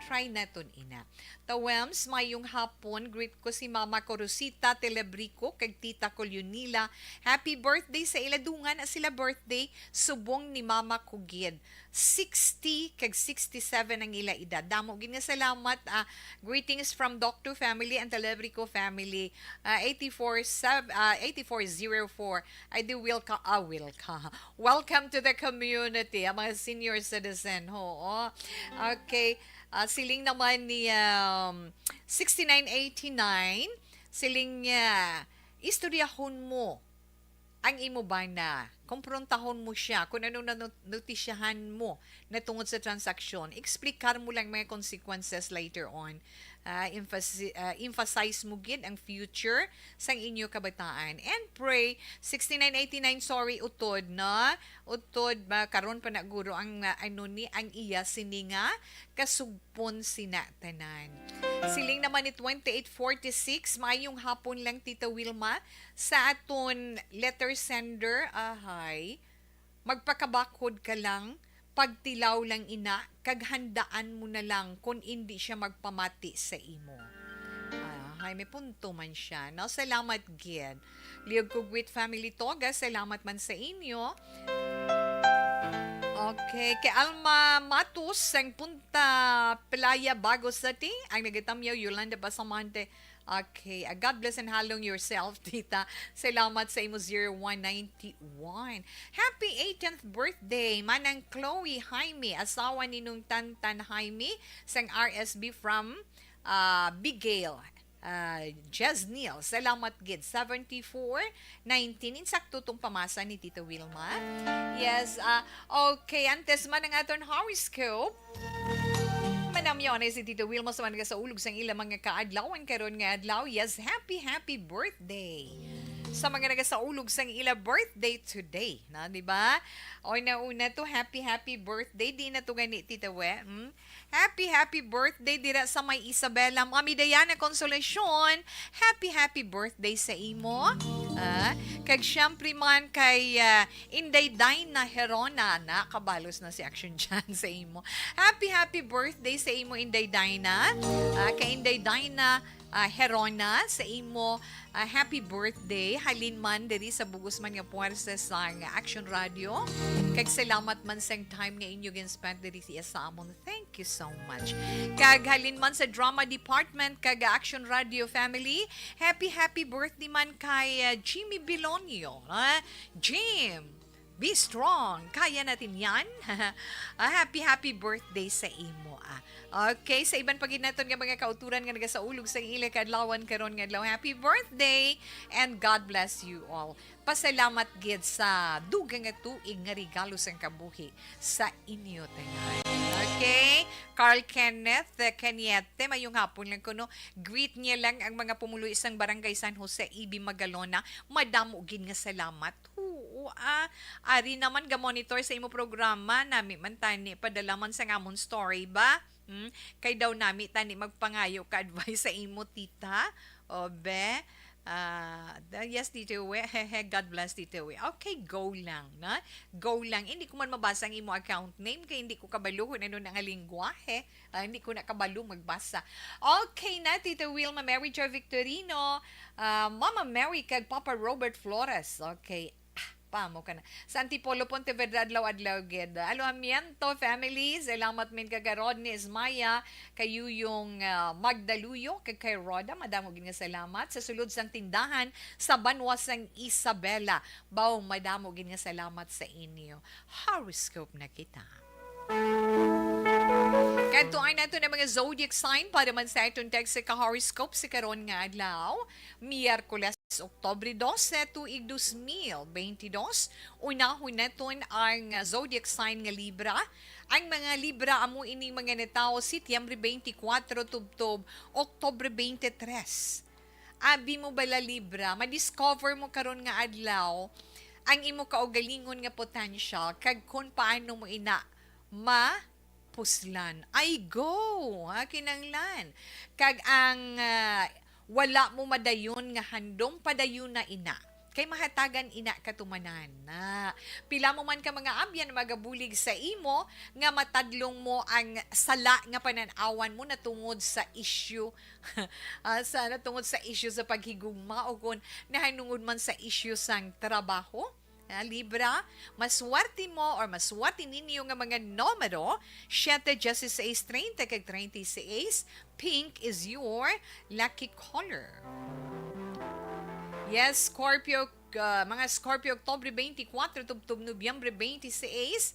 Try naton ina. Tawems, mayong hapon. Greet ko si Mama ko Rosita Telebrico kag Tita ko Leonila. Happy birthday sa ila. Dungan na sila birthday. Subong ni Mama ko gid. Sixty kag sixty-seven ang ila edad. Damo gid nga salamat. Ah, greetings from Doctor family and Telebrico family. Ah, eighty-four sev-, ah, eighty-four zero four. Ay, di, welcome, ah, welcome. Welcome to the community, ang mga senior citizen, ho. Okay. Ah, siling naman ni, um, sixty-nine eighty-nine, siling niya, istoryahon mo ang imo bana. Komprontahon mo siya kung ano na not-, notisyahan mo na tungod sa transaksyon. Explicar mo lang mga consequences later on. Ah, emphasi-, ah, emphasize mo gid ang future sang inyo kabataan. And pray, sixty-nine eighty-nine, sorry, utod na. Utod ba, karon pa na guro ang, ah, ano ni, ang iya sini nga kasugpon sina tanan. Siling naman ni twenty-eight forty-six, maayong hapon lang, Tita Wilma. Sa aton letter sender, ahay, magpakabakhod ka lang, pagtilaw lang ina, kag handaan mo na lang kon indi siya magpamati sa imo. Ah, hay, may punto man siya, no? Salamat gid. Liog Kugwit family Toga, salamat man sa inyo. Okay, kay Alma Matos, sang Punta Playa, Bago City, ang nagatamyaw, Yolanda Basamante. Okay, ah, God bless and halong yourself, tita. Salamat sa imo zero one ninety-one. Happy eighteenth birthday, Manang Chloe Jaime, asawa ni Nung Tantan Jaime, sang R S B from, ah, Bigale. Ah, Jesnil, salamat gid. Seventy-four nineteen, insakto tong pamasa ni Tita Wilma. Yes, ah, okay, antes man ang aton horoscope, manamyaw na si Tita Wilma sa mga nagasaulog sang ila mga kaadlawan karon nga adlaw. Yes, happy, happy birthday sa mga nagasaulog sang ila birthday today, na, di ba? O na una to, happy, happy birthday. Di na to gani, Tita We. Hmm? Happy, happy birthday dira sa may Isabela. Mami Diana Consolacion, happy, happy birthday sa imo. Ah, kag syempre man kay, ah, Inday Dinah Herona, nakabalos na si Action Jan sa imo. Happy, happy birthday sa imo, Inday Dinah. Ah, kay Inday Dinah, ah, Herona, sa imo, ah, happy birthday. Halin man diri sa bugos man nga puwersa sang Action Radio. Kag salamat man sang time nga inyo gin-spend diri sa amon. Thank you so much. Kag halin man sa drama department kag Action Radio family, happy, happy birthday man kay, ah, Jimmy Bilonio, ah. Jim, be strong. Kaya natin yan. Ah, happy, happy birthday sa imo, ah. Okay, sa iban pa gid naton nga mga kauturan nga nagasaulog sa ila kaadlawan karon nga adlaw, happy birthday and God bless you all. Pasalamat gid sa dugang nga tuig nga regalo sang kabuhi sa inyo tanan. Okay? Carl Kenneth, eh, Cañete, mayong hapon lang kuno. Greet niya lang ang mga pumuluyo sang Barangay San Jose, E B Magalona. Madamo gid nga salamat. Oo, ah, ari naman ga-monitor sa imo programa. Nami man tani, padala man sa amon story ba? Hmm? Kay daw nami tani magpangayo ka advice sa imo, tita. O, be? Ah, da-, yes, Tito We. Hehe, God bless, Tito We. Okay, go lang, na? Go lang. Hindi ko man mabasa ang imo account name kay hindi ko kabalo kung ano na nga lingwahe. Ah, hindi ko na kabalo magbasa. Okay na, Tito Wilma, Mary Jo Victorino, ah, Mama Mary, kag Papa Robert Flores. Okay. Ah, pamo ka na. Sa Antipolo, Pontevedra, adlaw-adlaw gid. Alojamiento family, salamat min kag Rodney Ismaya, kay Yuyong, ah, Magdaluyo, kag kay Rhoda, madamo gid nga salamat. Sa sulod sang tindahan sa banwa sang Isabela, baw, madamo gid nga salamat sa inyo. Horoscope na kita. Kadtuan nato na mga zodiac sign para man sa aton text sa ka-horoscope sa karon nga adlaw, Miyerkules, Oktubre dose, tuig dos mil benti dos. Unahon naton ang zodiac sign nga Libra. Ang mga Libra amo ining mga natawo Setyembre twenty-four tubtob Oktubre twenty-three. Abi mo bala, Libra, ma-discover mo karon nga adlaw ang imo kaugalingon nga potential kag kon paano mo ina ma puslan. Ay, go! Ha, kinanglan. Kag ang, ah, wala mo madayon nga handom, padayon na ina. Kay mahatagan ina katumanan na. Pila mo man ka mga abyan magabulig sa imo nga matadlong mo ang sala nga panan-awan mo natungod sa issue, ah, sa, natungod sa issue sa paghigugma o kon nahanungod man sa issue sang trabaho. Ah, Libra, maswerte mo or maswerte ninyo nga mga numero, siete, dieciséis, treinta, kag treinta y seis. Pink is your lucky color. Yes, Scorpio, ah, mga Scorpio, Oktubre twenty-four tubtob Nobyembre twenty-six.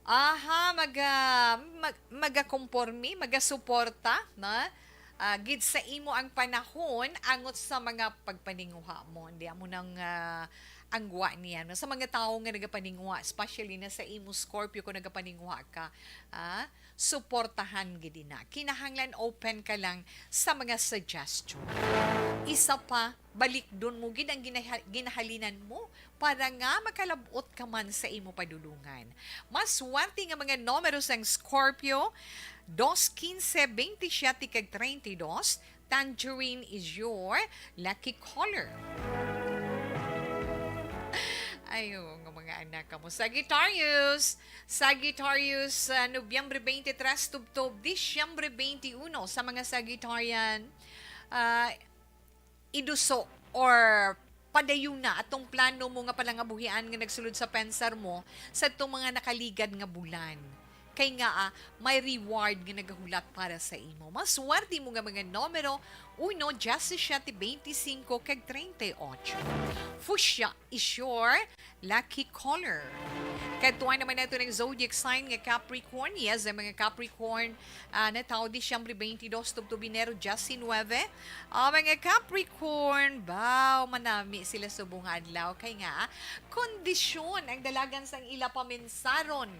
Aha, maga-, mag-, magakomporme, magasuporta, na? Ah, gid sa imo ang panahon angot sa mga pagpaninguha mo. Hindi amo nang, ah, ang gwa niya, no? Sa mga tawo nga nagapaninguha, especially na sa imo Scorpio, kung nagapaninguha ka, ah, suportahan gid na. Kinahanglan open ka lang sa mga suggestion. Isa pa, balikdon mo gid ang ginaha-, ginahalinan mo para nga makalab-ot ka man sa imo padulungan. Maswerte nga mga numero sang Scorpio, dos, quince, veintisiete, kag treinta y dos. Tangerine is your lucky color. Ayo, nga mga anak ka mo. Sagittarius. Sagittarius, ah, Nobyembre twenty-three tubtob Disyembre twenty-one. Sa mga Sagittarian, ah, iduso or padayuna atong plano mo nga palangabuhian nga nagsulod sa pensar mo sa atong mga nakaligad nga bulan. Kay nga, ah, may reward nga nagahulat para sa imo. Maswerte mo nga mga numero, uno, diyasisiete, beintisinko, kag treinta y ocho. Fuchsia is your lucky color. Kadtuan naman nato ng zodiac sign nga Capricorn. Yes, ang mga Capricorn, ah, na tawo Disyembre twenty-dos tubtob Enero diyasinuebe. Ah, mga Capricorn, baw, manami sila subong nga adlaw. Kay nga, kondisyon ang dalagan sang ila paminsaron.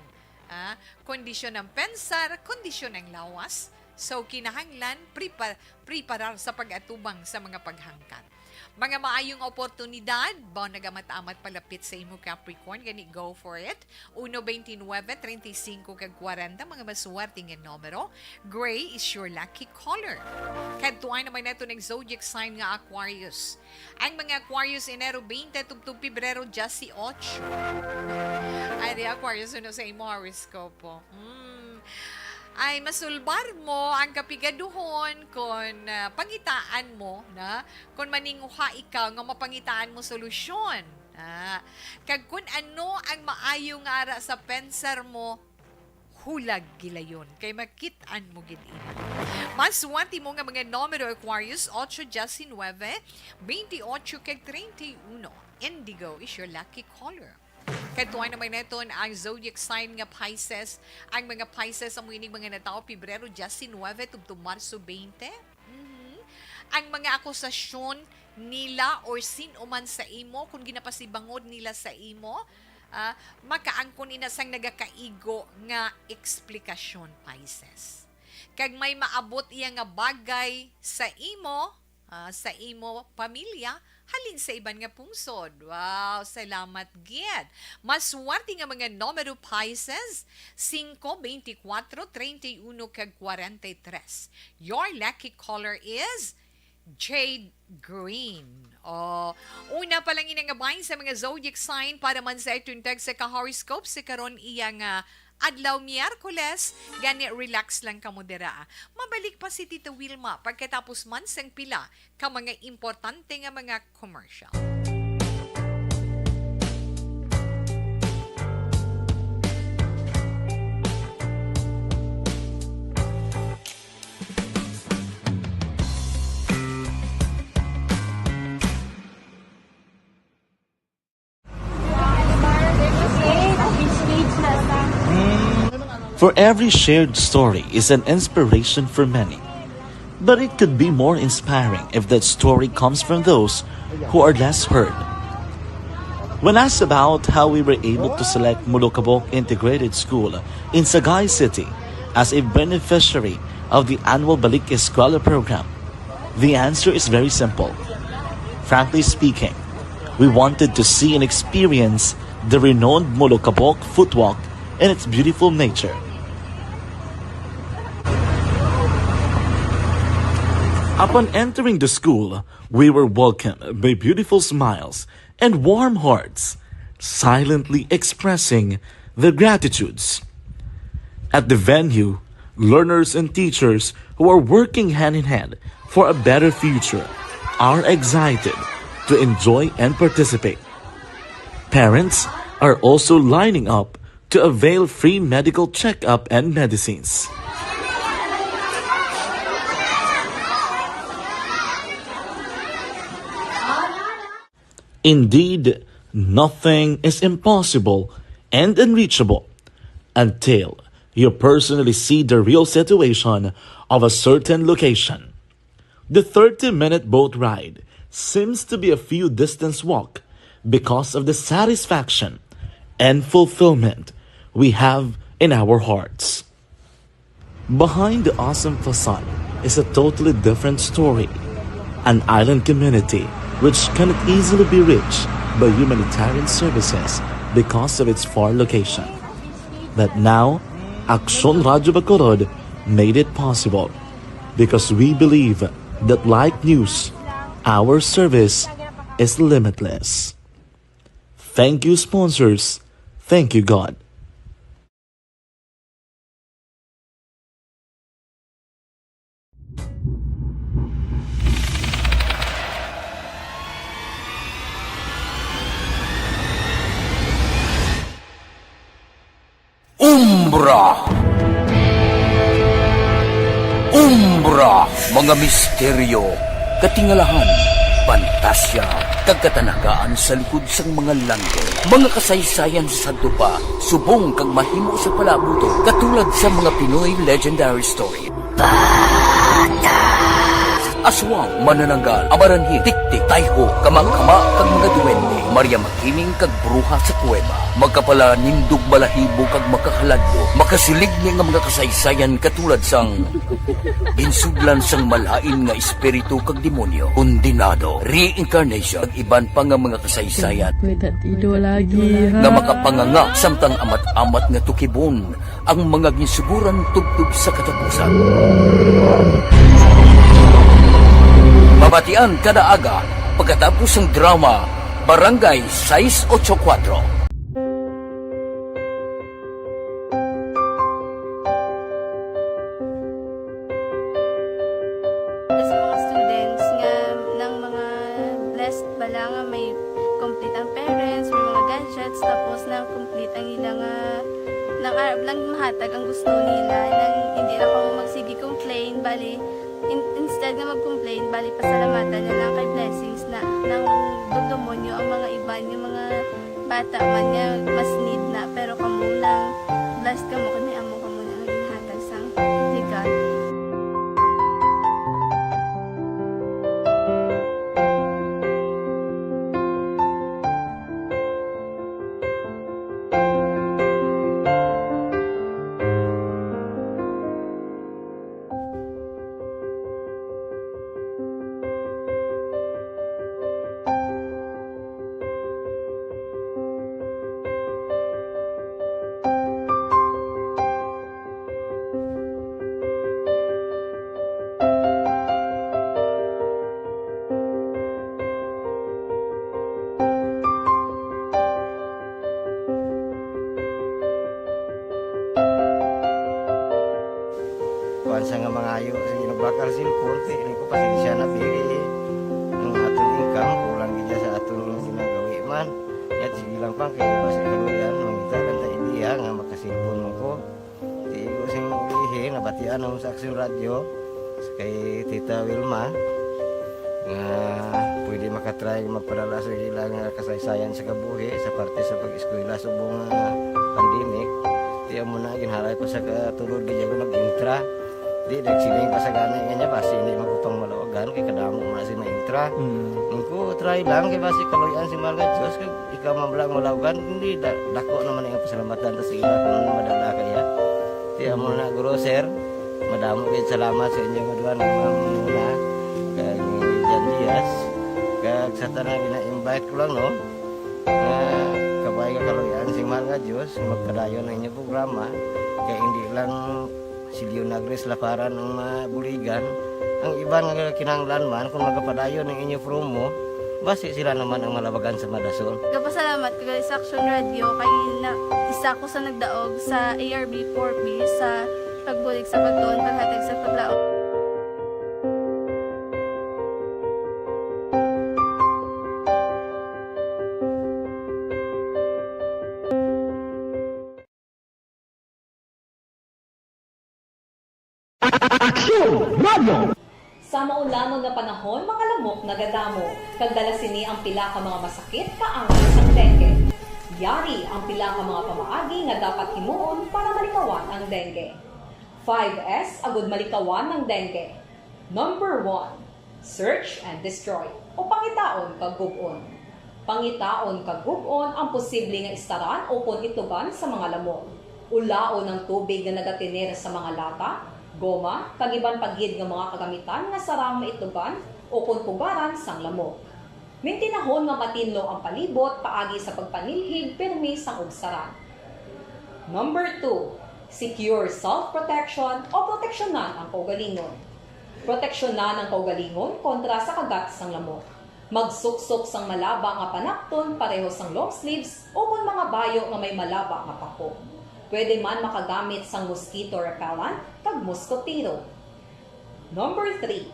Ah, kondisyon ng pensar, kondisyon ng lawas. So, kinahanglan prepa-, preparar sa pag-atubang sa mga paghangkat. Mga maayong oportunidad, baw nagamat-amat palapit sa imo Capricorn, gani go for it. Uno, veintinuebe, treinta y cinco, kag kwarenta, mga maswerte nga numero. Gray is your lucky color. Kadtuan naman nato ng zodiac sign nga Aquarius. Ang mga Aquarius, Enero twenty tubtob Pebrero diyesyocho. Ay, di Aquarius, uno sa imo horoscopo. Hmm. Ay, masulbar mo ang kapigaduhon kon, ah, pangitaan mo na kon maninguha ikaw nga mapangitaan mo solusyon. Ah, kag kun ano ang maayo nga ara sa pensar mo, hulag gilayon, kay makit-an mo gid ini. Maswerte mo nga mga numero, Aquarius, ocho, diecinuebe, veintiocho, kag treinta y uno. Indigo is your lucky color. Kadtuan naman naton ang zodiac sign nga Pisces. Ang mga Pisces amo ining mga natawo Pebrero diecinuebe tubtob Marso twenty. Mhm. Ang mga akusasyon nila or sin-o man sa imo, kung ginapasibangod nila sa imo, ah, makaangkon ina sang nagakaigo nga eksplikasyon, Pisces. Kag may maabot iya nga bagay sa imo, ah, sa imo pamilya, halin sa iban nga pungsod. Wow, salamat gid. Maswerte nga mga numero, Pisces, singko, beintikwatro, treinta y uno, kag kwarenta y tres. Your lucky color is jade green. Oh, una pa lang ini nga bahin sa mga zodiac sign para man sa atong tag sa ka-horoscope sa karon iya nga adlaw, Miyerkules, gani relax lang kamo dira. Mabalik pa si Tita Wilma pagkatapos man sang pila ka mga importante nga mga commercial. For every shared story is an inspiration for many. But it could be more inspiring if that story comes from those who are less heard. When asked about how we were able to select Molokabok Integrated School in Sagay City as a beneficiary of the annual Balik Eskwela program, the answer is very simple. Frankly speaking, we wanted to see and experience the renowned Molokabok Footwalk and its beautiful nature. Upon entering the school, we were welcomed by beautiful smiles and warm hearts, silently expressing their gratitudes. At the venue, learners and teachers who are working hand in hand for a better future are excited to enjoy and participate. Parents are also lining up to avail free medical checkup and medicines. Indeed, nothing is impossible and unreachable until you personally see the real situation of a certain location. The thirty-minute boat ride seems to be a few distance walk because of the satisfaction and fulfillment we have in our hearts. Behind the awesome facade is a totally different story. An island community which cannot easily be reached by humanitarian services because of its far location. But now, Aksyon Radyo Bacolod made it possible because we believe that like news, our service is limitless. Thank you, sponsors. Thank you, God. Umbra. Umbra, mga misteryo, katingalahan, pantasya, kag katanagaan sa likod sang mga langit. Mga kasaysayan sa sadto pa, subong kag mahimo sa palaabuton, katulad sa mga Pinoy legendary story. Aswang, manananggal, amaranhil, tiktik, tayho, kamakama, kag mga duwende, Maria Makiling, kag bruha sa kuweba. Makapalanindog balahibo kag makahaladlo, makasiligni nga mga kasaysayan katulad sang ginsudlan sang malain nga espiritu kag demonyo, kondenado, reincarnation, kag iban pa nga mga kasaysayan Wait, at ido lagi, ha? Nga makapanganga samtang amat-amat nga tukibon ang mga ginsuguran tubtob sa katapusan. Mabatian kada aga pagkatapos sang drama Barangay sais ocho kuwatro. Sa mga students nga nang mga blessed bala nga may complete ang parents, may mga gadgets, tapos nang complete ang ila nga nang arab lang mahatag ang gusto nila, nang hindi na kamo magsige complain, bali in, instead nga mag-complain, bali pasalamatan na lang kay blessings na nang dugdumonyo ang mga iban nga mga bata man nga mas need na, pero kamo lang blessed kamo kay may amo kamo nga ginhatag sang ligat. Kuan sa nga mangayo sa ginabakal cellphone, kay ini ko pasensya na biri. Ang aton income, kulang gid sa aton ginagawi man. Yat sige lang pang kay basi kaluyan, mangita lang ta idea nga makasilpon man ko. Di ko sing ulihi, nabatian ako sa Aksyon Radyo kay Tita Wilma nga pwede makatry magpadala sa ila nga kasaysayan sa kabuhi sa parte sa pag-eskwela subong nga pandemic. Di amo na ginhalay pa sa katulod gid ako nag-intra. Di nagsiling pa sa gani nga niya basi hindi magkupang malawagan kay kadamo mo na si maintra. Mm. Ko try lang kay basi kaluyan si mga Diyos kag ikaw man lang malawagan, hindi da, dako naman ang pasalamatan ta sa ila kung madala kaya. Di amo na guro sir, madamo gid salamat sa inyo nga duha nga mga muna kag ni Jan Diaz kag sa tanan gina-invite ko lang no. Nga kabay nga kaluyan sing mahal nga Dios nga magpadayon ang inyong programa, kay hindi lang si Leonagres Laparan ang mabuligan, ang iban nga kinahanglan man kung magapadayon ang inyo promo, basi sila naman ang malabagan sa madason. Gapasalamat ko gali sa Action Radio kay na, isa ko sa nagdaog sa A R B four B sa pagbulig sa pagtuon, paghatag sa paglaom. Aksyon Radio! Sa maulanon nga panahon, mga lamok nagadamo, kag dala sini ang pila ka mga masakit kaangay sang dengue. Yari ang pila ka mga pamaagi nga dapat himuon para malikawan ang dengue. Five S agud malikawan ang dengue. Number one, search and destroy, o pangitaon kag gub-on. Pangitaon kag gub-on ang posible nga istaran ukon itlogan sa mga lamok. Ulaon ang tubig nga nagatener sa mga lata, goma, kag iban pa gid nga mga kagamitan nga sarang maitlogan ukon pugaran sang lamok. Mintinahon nga matinlo ang palibot paagi sa pagpanilhig pirmi sang ugsaran. Number two, secure self-protection o proteksyonan ang kaugalingon. Proteksyonan ang kaugalingon kontra sa kagat sang lamok. Magsuksok sang malaba nga panakton pareho sang long sleeves ukon mga bayo nga may malaba nga pako. Pwede man makagamit sang mosquito repellent kag moskotero. Number three,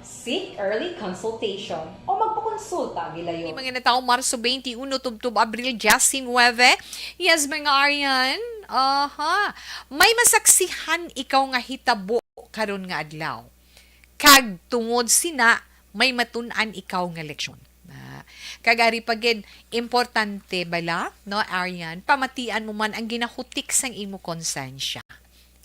seek early consultation o magpakonsulta gilayon. Mga natawo, Marso twenty-one tubtob Abril nineteen. Yes, mga Aryan. Aha. May masaksihan ikaw nga hitabo karon nga adlaw. Kag tungod sina, may matun-an ikaw nga leksyon. Ah, kag ari pa gid, importante bala, no, Aryan, pamatian mo man ang ginahutik sang imo konsensya.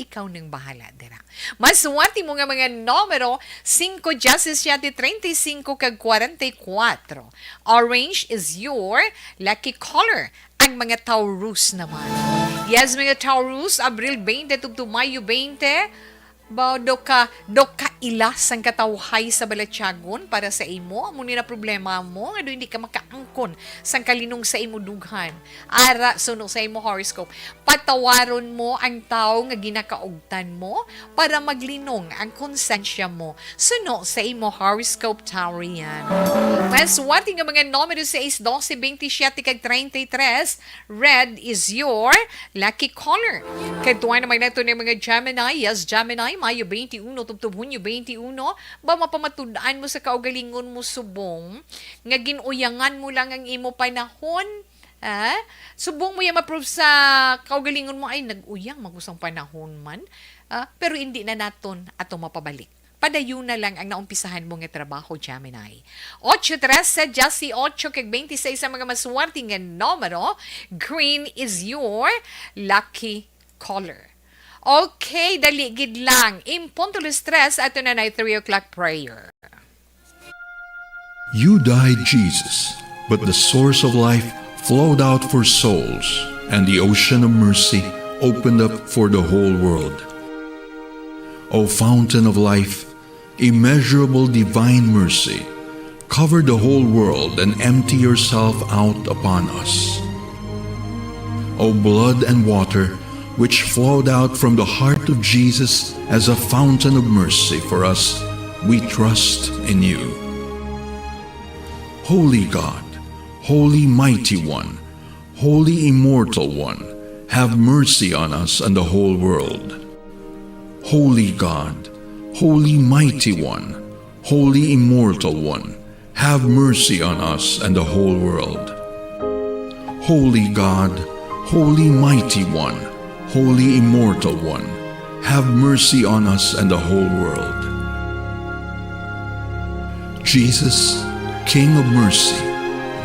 Ikaw nang bahala dira. Maswerte mo nga mga numero, singko, diyasisiete, treinta y cinco, kag kwarenta y kuwatro. Orange is your lucky color. Ang mga Taurus naman. Yes, mga Taurus, Abril twenty tubtob Mayo twenty. Ba, do ka, do ka ila sang katawhay sa balatyagon para sa imo? Amo ni na problema mo, nga do hindi ka makaangkon sang kalinong sa imo dughan. Ara, suno sa imo horoscope. Patawaron mo ang tawo nga ginakaugtan mo para maglinong ang konsensya mo. Suno sa imo horoscope, Taurian. Maswerte nga mga numero sais, dose, bente siyete, kag treinta y tres, red is your lucky color. Kadtuan naman nato ni mga Gemini. Yes, Gemini, Mayo twenty-one tubtob Hunyo twenty-one. Ba, mapamatud-an mo sa kaugalingon mo subong nga gin-uyangan mo lang ang imo panahon? Ah, subong mo ya ma-prove sa kaugalingon mo, "Ay, nag-uyang man ko sang panahon man." Ah, pero hindi na naton ato mapabalik. Padayon na lang ang naumpisahan mo nga trabaho, Gemini. Ocho, trese, diyasyoto, kag bente sais ang mga maswerte nga numero. Green is your lucky color. Okay, dali gid lang. In punto alas tres, ato na na three o'clock prayer. You died, Jesus, but the source of life flowed out for souls, and the ocean of mercy opened up for the whole world. O fountain of life, immeasurable divine mercy, cover the whole world and empty yourself out upon us. O blood and water, which flowed out from the heart of Jesus as a fountain of mercy for us, we trust in you. Holy God, Holy Mighty One, Holy Immortal One, have mercy on us and the whole world. Holy God, Holy Mighty One, Holy Immortal One, have mercy on us and the whole world. Holy God, Holy Mighty One, Holy Immortal One, have mercy on us and the whole world. Jesus, King of mercy,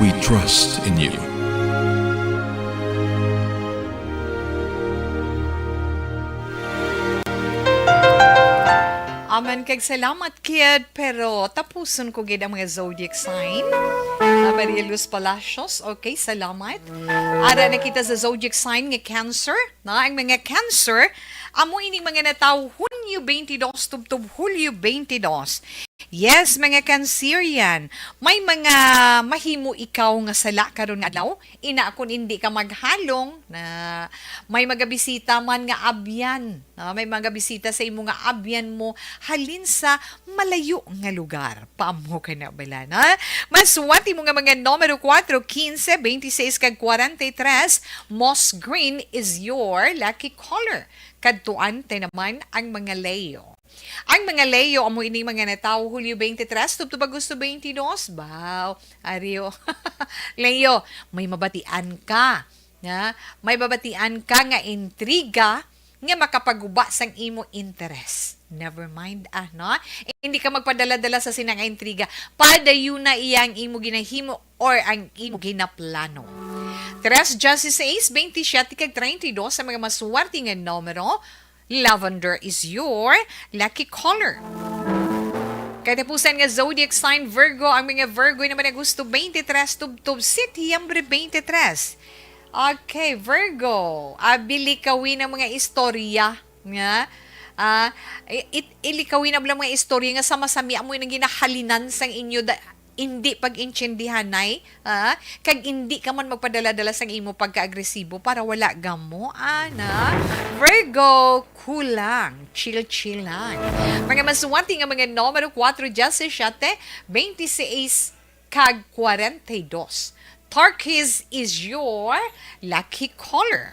we trust in you. Amen kag salamat, kid. Pero tapuson ko gid ang mga zodiac sign. Ah, Maria Luz Palacios, okay, salamat. Ara na kita sa zodiac sign nga Cancer. Na ang mga Cancer, amo ining mga natawo Hunyo twenty-two tubtob Hulyo twenty-two. Yes, mga Cancerian, may mga mahimo ikaw nga sala karon nga adlaw. Ina, kung hindi ka maghalong, na may magabisita man nga abyan, no? May magabisita sa imo nga abyan mo halin sa malayo nga lugar. Paamo ka na bala, no? Maswerte mo nga mga numero kuwatro, kinse, bente sais, kag kwarenta y tres, moss green is your lucky color. Kadtuan ta naman ang mga Leo. Ang mga Leo, amo ini mga natawo Hulyo twenty-three tubtob Agosto twenty-two. Baw, Ario. Leo, may mabatian ka. Nga, may mabatian ka nga intriga nga makapaguba sang imo interes. Never mind, ah, no? Hindi ka magpadala-dala sa sina nga intriga. Padayon na iya ang imo ginahimo or ang imo ginaplano. Tres, dieciséis, veintisiete, kag treinta y dos sa mga maswerte nga numero. Lavender is your lucky color. Katapusan nga zodiac sign, Virgo. Ang mga Virgo naman, Agosto twenty-three tubtob Setyembre twenty-three. Okay, Virgo. Abi, likawin ang mga istorya nga, ah, i-, it-, ilikawin ang mga istorya nga sama-sami amo nang ginahalinan sang inyo da-, hindi pag-intindihanay, ah, kag hindi ka man magpadala-dala sang imo pagka-agresibo para wala gamo, ana. Virgo, kulang, chill-chill lang. Mga maswerte nga mga numero, kuwatro, diyes siyete, twenty-six, kag kwarenta y dos. Turquoise is your lucky color.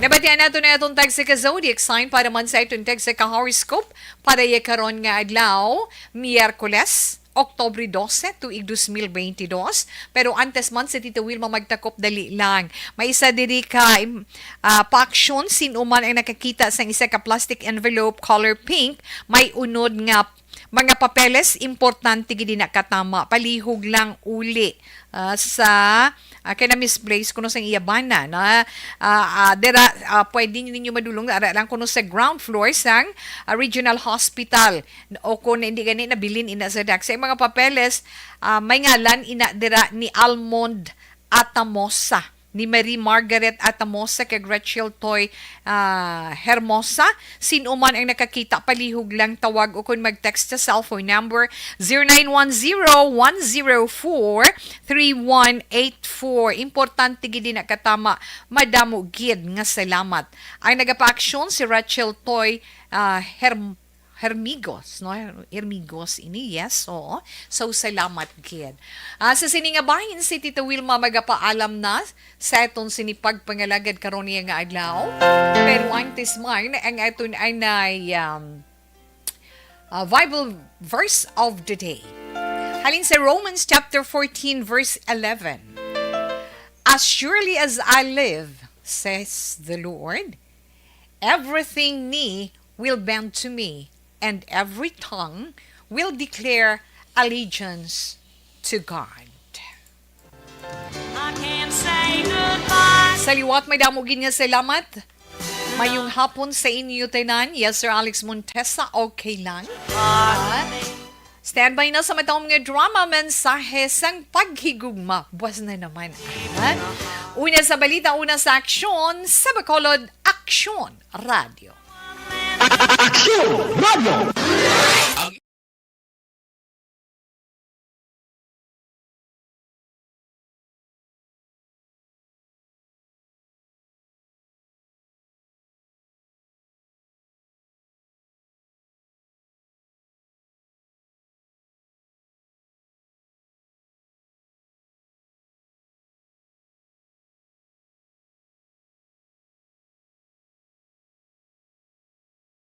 Nabatian nato na atong tagsa ka zodiac sign para man sa atong tagsa ka horoscope para ya karon nga adlaw, Miyerkules, Oktubre dose, tuig dos mil bente dos. Pero antes man, si Tita Wilma magtakop, dali lang. May isa diri ka, im-, ah, paaksyon, sin-o man ang nakakita sang isa ka plastic envelope color pink, may unod nga mga papeles, importante gid na katama. Palihog lang uli, ah, sa, ah, kay na-misplace kuno sang iya bana, na, ah, ah, dira, ah, pwede ninyo madulong, ara lang kuno sa ground floor sang, ah, Regional Hospital. O kung hindi gani, nabilin ina sa dak. Sa mga papeles, ah, may ngalan ina dira ni Almond Atamosa, ni Marie Margaret Atamosa, kag Rachel Toy, ah, Hermosa. Sin-o man ang nakakita, palihog lang tawag o kung mag-text sa cellphone number zero nine one zero, one zero four, three one eight four. Importante gid na katama. Madamo gid nga salamat. Ang nagapaaksyon si Rachel Toy, ah, Herm-, Hermigos, no? Her-, Hermigos ini, yes, oo. So, salamat gid. Ah, sa sini nga bahin, si Tita Wilma magapaalam na sa aton sini pagpangalagad karon niya nga adlaw. Pero antes man, ang aton anay, um, ah, Bible verse of the day. Halin sa Romans chapter fourteen, verse eleven. "As surely as I live," says the Lord, "everything knee will bend to me, and every tongue will declare allegiance to God." I can't say goodbye. Sa liwat, may damo gid nga salamat. Mayong hapon sa inyo tanan. Yes, Sir Alex Montesa, okay lang. Ah, standby na sa matawong nga drama, mensahe sang paghigugma. Buwas na naman. Ha? Una sa balita, una sa aksyon, sa Bacolod, Aksyon Radio. Aksyon Radio.